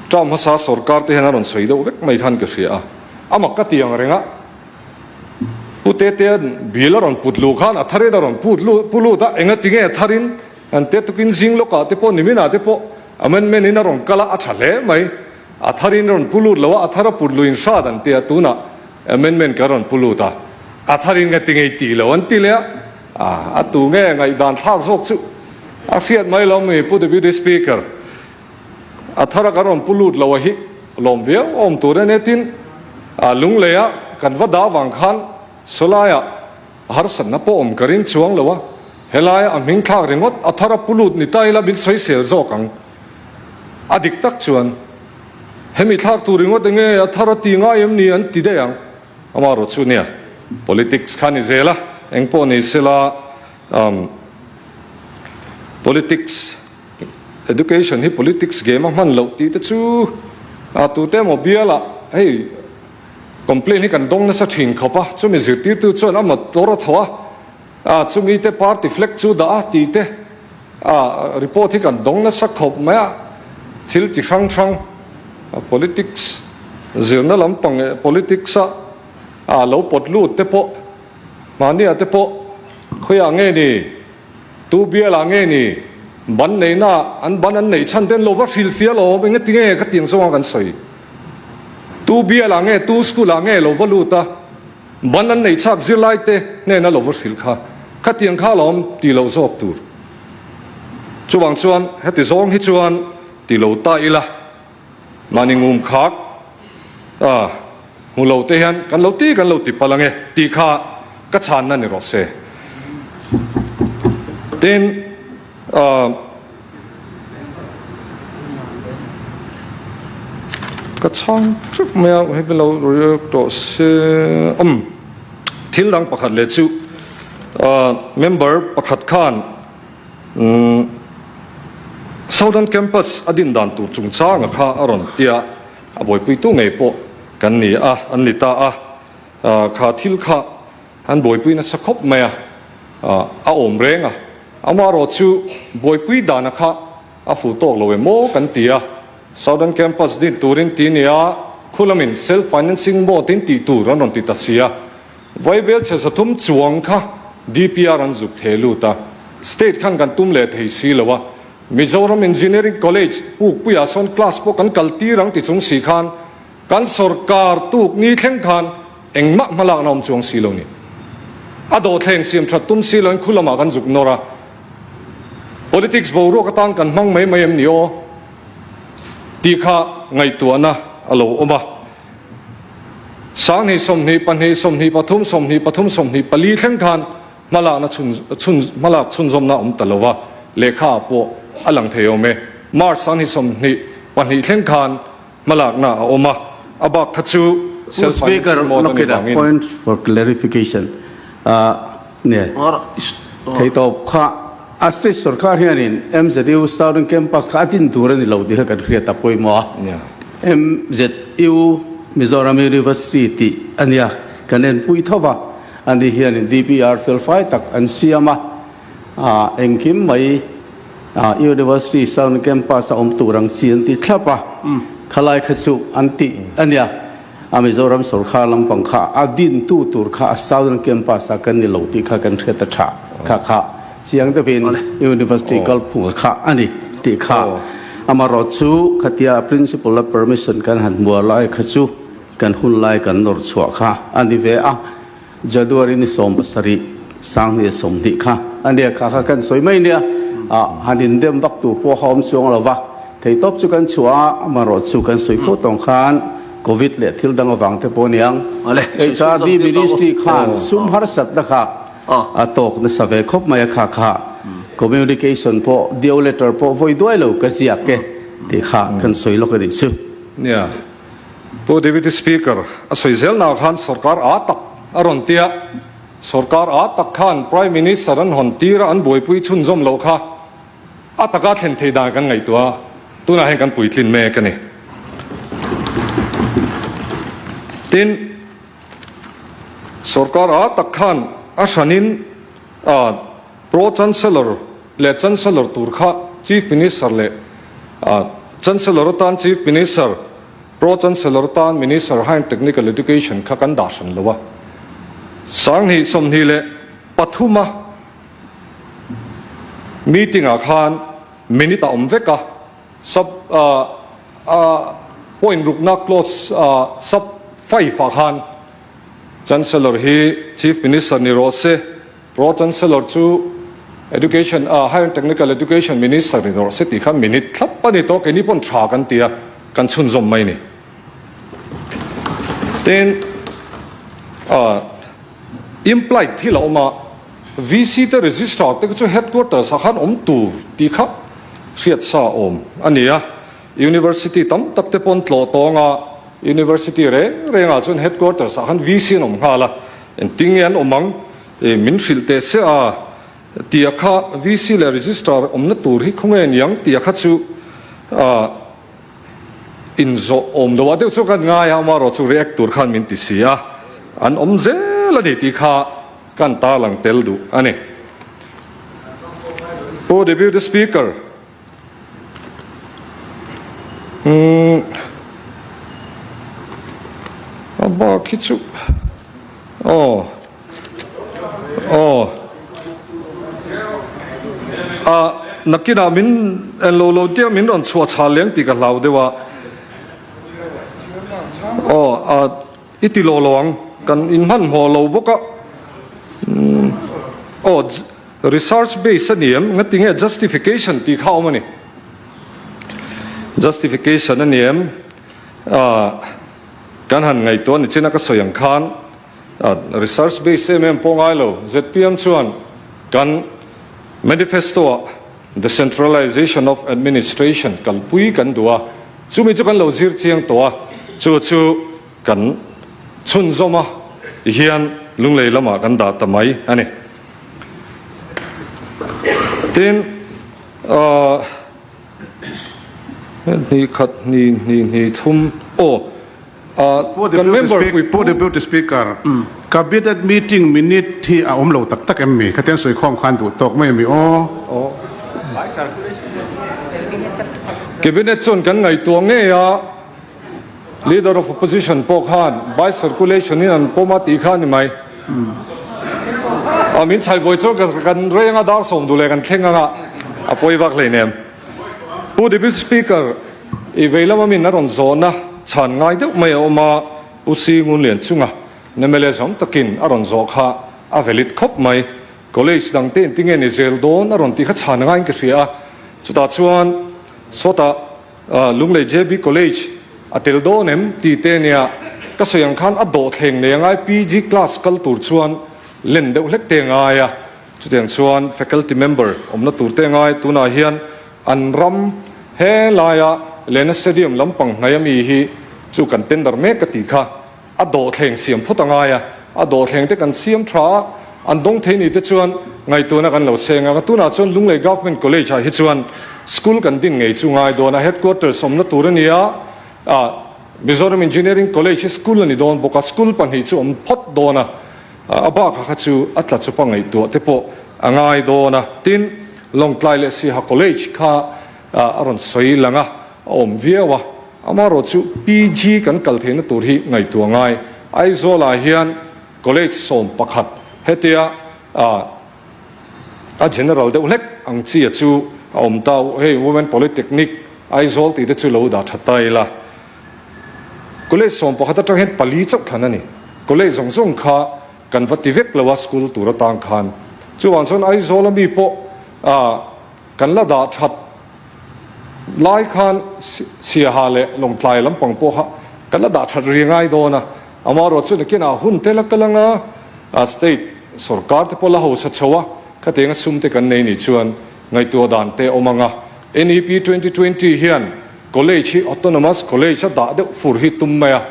term hmasa sorkar te hian a rawn sawi deuh vek mai khan ka hria a, a mak ka ti ang reng a, Pu Tetea'n bill a rawn put luh khan a tharin a rawn put lut pu lut a, enga ti nge a tharin an te tukin zing lawkah te pawh niminah te pawh Amendment in a rawn kal a, a tha hle mai. A thar in rawn pu lut lo a, a thar a put luin hrat an ti a, tunah amendment kan rawn pu lut a, a thar in ka ti ngei tih lo an ti leh a, a tu nge ngaihdan thlak zawk chu a hriat mai lo mi Pu Deputy Speaker, a thar a kan rawn pu lut lo a hi lawm viau awm tur a nia tin, Lunglei a kan va dah vang khan sawlai ah Harsatna pawh awm ka ring chuang lo a, helaia a hming thlak ringawt a thar a pu lut ni ta ila min sawisel zawk ang. A dik tak chuan hemi thlak tur ringawt enge a thar a ti ngai em ni an ti daih ang. Amaherawh chu nia, politics kha ni zel a, eng pawh ni sela umm politics education hi politics game a hman loh tih te chu a tute emaw bialah hei Complaint hi kan dawng nasa thin khawp a, chumi zirtirtu chuan a motor a thaw a, ah chumi te party flag chu dah a tih te ah report hi kan dawng nasa khawp mai a, thil chi hrang hrang politics zirna lampang eh politics a ah lo pawt lut te pawh mahnia te pawh khawiah nge ni Tu bial ah nge ni? Ban neihna an ban an neih chhan te an lo va hrilh fiah lo, eng ati nge khatiang zawnga kan sawi? Tu bial ah nge, tu school ah nge lo va lut a, ban an neih chhak zirlai te hnena lo va hrilh kha, khatiang kha alawm tih loh zawk tur. Chuvang chuan heti zawng hi chuan ti lo ta ila, mahni ngum khak a hmu lo te hian kan lo ti kan lo ti palh ange tih kha ka chhanna ni rawh se. Tin, ka chhang teuh mai a, hei lo react tawh se umm thil dang pakhat leh chu member pakhat khan Southern Campus a din dan tur chungchanga kha a rawn ti a, a buaipuitu ngei pawh kan ni a, an ni ta a, kha thil kha an buaipui nasa khawp mai a, a awm reng a, amaherawh chu buaipui dana kha a fuh tawk lo em aw kan ti a. Southern Campus din turin ti nia khu lamin self financing mode in tih tur an rawn ti ta si a. Vaibel chhe 300 chuang kha DPR an zuk theh lut a, state khan kan tum leh thei si lo a. Mizoram Engineering College Pukpuiah sawn class pawh kan kal tir ang ti chung si khan kan sorkar tuk ni thleng khan engmah hmalakna awm chuang si lo ni. A dawhthleng siam that tum si loin khu lamah kan zuk nawr a. Politics boruak atan kan hmang mai mai em ni aw tih kha ngaihtuahna a lo awm a. 20 22 23 23 24 thleng khan hmalakna chhun chhun hmalak chhunzawmna a awm ta lo va, lehkha ah pawh a lang thei awm e. March 2022 thleng khan hmalakna a awm a, a bak kha chu Pu Speaker, self-financing mode a look ni at a vangin. point for clarification. Nge theitawp kha a state sorkar hianin MZU Southern Campus kha a din tur a ni lo tih kha kan hriat a pawimawh a. MZU Mizoram University tih a nia kan enpui tho va. Ani hianin DPR felfai tak an siam a, engkim mai University Southern Campus a awm tur ang chi an ti thlap a, khalai kha chu an tih a nia. A Mizoram sorkar lampang kha a dintu tur kha a Southern Campus a kan ni lo tih kha kan hriat a tha kha kha chiang deuhin University kalphunga kha a ni tih kha. Amaherawhchu khatia Principal a permission kan han hmuar lai kha chu Kan hun lai kan nawr chhuah kha a ni ve a, January ni 70 2020 kha a nia kha kha kan sawi mai nia, ah han indem vak tur pawh a awm chuang lo va, theitawp chu kan chhuah a, amaherawh chu kan sawi fo tawng khan Covid leh thil dang avang te pawh a niang. HRD Ministry khan sum harsatna kha a tawk nasa ve khawp mai a kha kha communication pawh dio letter pawh vawi duai lo ka ziak e tih kha kan sawi lawk a nih chu. Nia. Pu Deputy Speaker, a sawi zelna khan sorkar a tak a rawn ti a, sorkar a tak khan Prime Minister an hawn tir a, an buaipui chhunzawm loh kha a taka thlen thei dan kan ngaihtuah a, tunah hian kan puitlin mek a ni. Tin, sorkar a tak khan a hranin Pro Chancellor leh Chancellor tur kha Chief Minister leh Chancellor atan Chief Minister, Pro Chancellor atan Minister Higher Technical Education kha kan dah hran lo a. 2023 a meeting ah khan minute a awm vek a, sub point rukna clause sub five ah khan Chancellor hi Chief Minister ni rawh se, Pro Chancellor chu Education ah Higher and Technical Education Minister ni rawh se tih khan minute thlap a ni tawh, keini pawn tha kan ti a, kan chhunzawm mai ni. Tin, ah implied thil a awm a, VC te Registrar te chu Headquarters ah khan awm tur tih kha hriat sa awm a ni a, University tam tak te pawn tlawh tawng a, University reng reng ah chuan Headquarters ah khan VC an awm nghal a, Engtin nge an awm ang? I min hrilh teh se a, tia kha VC leh Registrar awmna tur hi khawnge niang tia kha chu inzawh awm lo ah deuh chu kan ngai a, amaherawh chu react tur khan min ti si a, an awm zel a ni tih kha kan tarlang tel duh a ni. Pu Deputy Speaker. Umm a bak hi chu aw aw a nakinah min en lo lo tia min rawn chhuah chhal leng tih ka hlau deuh a aw a i ti lo lo ang kan inhmanhmawh lo bawk a umm aw. Research base a ni em? Ngati nge justification tih kha a awm a ni. Justification a ni em? Aah kan han ngaihtuah ni chin a ka sawi ang khan research base em em pawh ngai lo. Zpm chuan kan manifesto ah decentralization of administration kalpui kan duh a, chumi chu kan lo zir chiang tawh a, chu chu kan chhunzawm a tihian Lunglei lamah kan dah ta mai a ni. Tin, ahh hnih khat hnih hnih hnih thum aw ah kan member pui Pu Deputy Speaker, Cabinet meeting minute hi a awm lo tak tak em mi? Khatiang sawikhawm khan duh tawk mai a mi aw? Cabinet chuan kan ngaihtuah ngei a, Leader of Opposition pawh khan by circulation in an pawm a tih kha a ni mai. A min chhai buai chuan kan reng a dar sawm duh leh kan thleng anga a pawi vak hleinem. Pu Deputy Speaker, i vei lama min a rawn zawhna chhan ngai deuh mai a awm a, Pu Si Ngunlian chunga mla zawm takin a rawn zawh kha a valid khawp mai. College dang te engtinge ni zel dawn a rawn tih kha chhan ngaiin ka hria a, chutah chuan sawtah Lunglei JB College a tel dawn em tih te nia ka sawi ang khan a dawhthleng nei angai PG class kal tur chuan len deuh hlek te ngai a, chutiang chuan faculty member awmna tur te ngai tunah hian an ram he laia Lena Stadium lampang hnai ami hi chu kan tender mek ka tih kha. A dawhthleng siam phawt a ngai a, a dawhthleng te kan siam tha a, an dawng thei ni te chuan ngaihtuahna kan lo cheng ang a, tunah chuan Lunglei Government College ah hi chuan school kan din ngei chu ngai dawn a, headquarters awmna tur a ni a, ah Mizoram Engineering College hi school a ni dawn bawk a, school pahnih chu awm phawt dawn a, a bakah kha chu a tla chupa ngaihtuah te pawh a ngai dawn a, tin Lawngtlai leh Siaha College kha a rawn sawi lang a, a awm viau a. Amaherawh chu PG kan kal theihna tur hi ngaihtuah ngai. Aizawlah hian College 11 hetia a general deuh hlek ang chi a chu a awm ta u. Hei Women Polytechnic Aizawl tih te chu lo dah tha ta ila. College 11 atang hian pali chauh thlan a ni. College zawng zawng kha kan va ti vek lo a school tur atang khan. Chuvang chuan Aizawl ami pawh kan la dah that Lai khan Siaha leh Lawngtlai lampang pawh kha kan la dah that ri ngai dawn a, amaherawh chu nakinah hun te la kal anga state sorkar te pawh la hausa chho a, khatianga sum te kan nei nih chuan ngaihtuah dan te awm anga NEP 2020 hian college hi autonomous college a dah deuh fur hi tum mai a,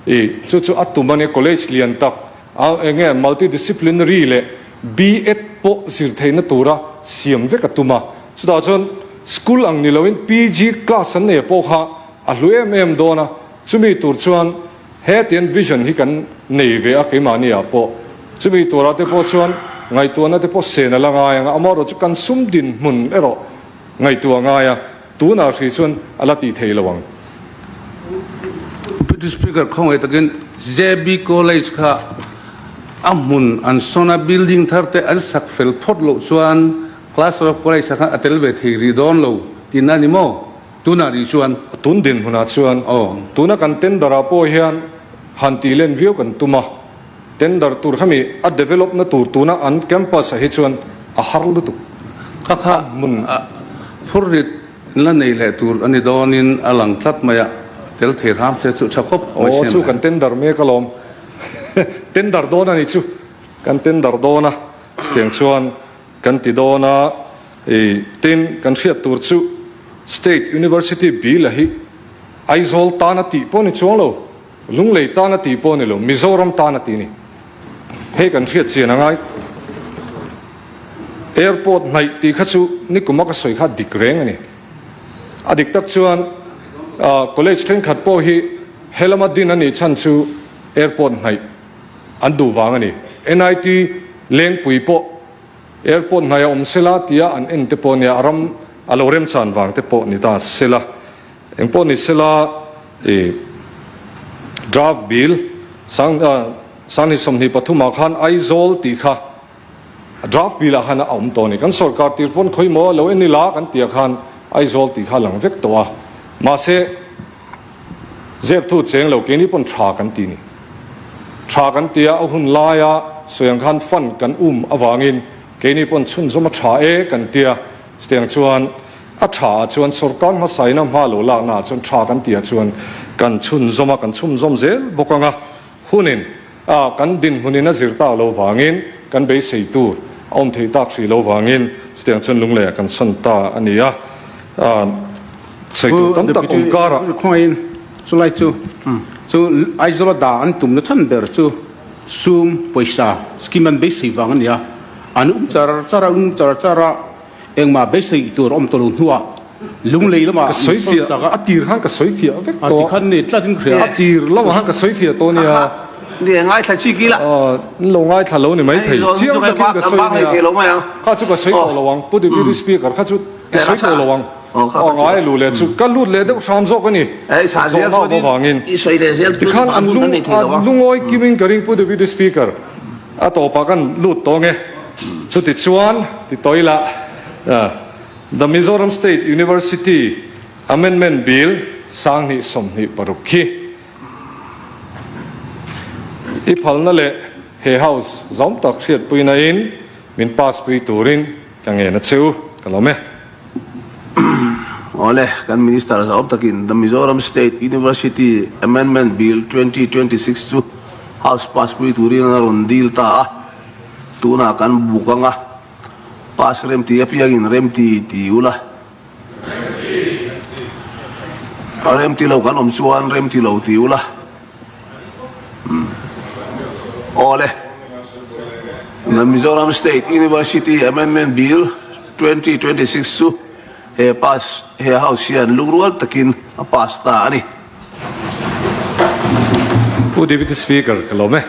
i chu chu a tum a nia college lian tak a enge multidisciplinary leh B.Ed pawh zir theihna tura siam vek a tum a, chutah chuan school ang ni loin PG class an nei pawh kha a hlu em em dawn a, chumi tur chuan hetian vision hi kan nei ve a keimahni ah pawh, chumi turah te pawh chuan ngaihtuahna te pawh sen a la ngai ang a, amaherawh chu kan sum dinhmun erawh ngaihtuah a ngai a, tunah hrih chuan a la tih theih lo ang. Deputy Speaker khawngaih takin JB College kha a hmun an sawn a, building thar te an sak fel phawt loh chuan Class of College ah khan a tel ve thei rih dawn lo tihna a ni maw? Tunah rih chuan. Tun dinhmunah chuan tuna kan tender ah pawh hian han tih len viau kan tum a, tender tur khami a develop na tur tuna an campus ah hi chuan a har lutuk. Kha kha hmun phurrit la nei leh tur a ni dawnin a lang tlat mai a, tel thei hram se chu tha khawp mai Aw chu kan tender mek alawm. Tender dawn a ni chu. Kan tender dawn a, chutiang chuan Kan ti dawn a, i tin kan hriat tur chu State University bill a hi Aizawl tan a tih pawh ni chuang lo, Lunglei tan a tih pawh ni lo, Mizoram tan a tih ni. Hei kan hriat chian a ngai. Airport hnaih tih kha chu nikuma ka sawi kha dik reng a ni. A dik tak chuan college thenkhat pawh hi helama din a nih chhan chu airport hnaih an duh vang a ni. NIT Lengpui pawh airport hnai a awm sela tia an en te pawh nia a ram a lo remchan vang te pawh ni ta sela. Eng pawh ni sela i draft bill sang sanghnih 23 ah khan Aizawl tih kha draft bill ah khan a awm tawh a ni. Kan sorkar tir pawn khawi maw lo en ila kan tih ah khan Aizawl tih kha a lang vek tawh a. Mahse. Zep thu cheng lo keini pawn tha kan ti ni. Tha kan ti a, a hun laia sawi ang khan fund kan um avangin keini pawn chhunzawm a tha e kan ti a, chutiang chuan a tha ah chuan sorkar hmasaina hma lo lakna ah chuan tha kan ti ah chuan kan chhunzawm a, kan chhunzawm zel bawk ang a, hunin a kan dinhmunin a zir tak lo vangin kan beisei tur a awm theih tak hrih lo vangin chutiang chuan lungleiah kan sawn ta a ni a, sawi tur tam tak awm karah. Khawngain chulai chu chu Aizawla dah an tumna chhan ber chu sum pawisa scheme an beisei vang a ni a, an um char char a, um char char a. Engmah beisei tur awm tawh lo hnuah Lunglei lamah Ka sawi fiah, sawn sak a. a tir khan ka sawi fiah vek A tawh. ti khan ni tlat in ka hria. A tir lamah khan ka sawi fiah tawh nia. Aha, ni ngaithla chi kila. Aw, n lo ngaithla lo ni mai thei. Chiang takin ka sawi nia. Kha chu ka sawi tawh lo ang. Pu Deputy Speaker kha chu i sawi tawh lo ang. A ngai luh leh chu ka lut leh deuh hram zawk a ni. Zawhna awm avangin. Tikhan an lung an lungawi kimin ka ring Pu Deputy Speaker a tawpah kan lut tawng e. Chuti chuan ti tawh ila The Mizoram State University Amendment Bill 2026 khi i phalna leh he House zawm tak hriatpuina in min pass pui turin ka ngen a che u, ka lawm e. Awle, kan Minister zawm takin The Mizoram State University Amendment Bill 2026 chu House pass pui turin a rawn deal ta a, tunah kan buk anga pass remti apiangin remti ti ula. Remti lo kan awm chuan remti lo ti ula. Awle. The Mizoram State University Amendment Bill 2026 chu he pass he house hian lungrual takin a pass ta a ni. Pu Deputy Speaker ka lawm e.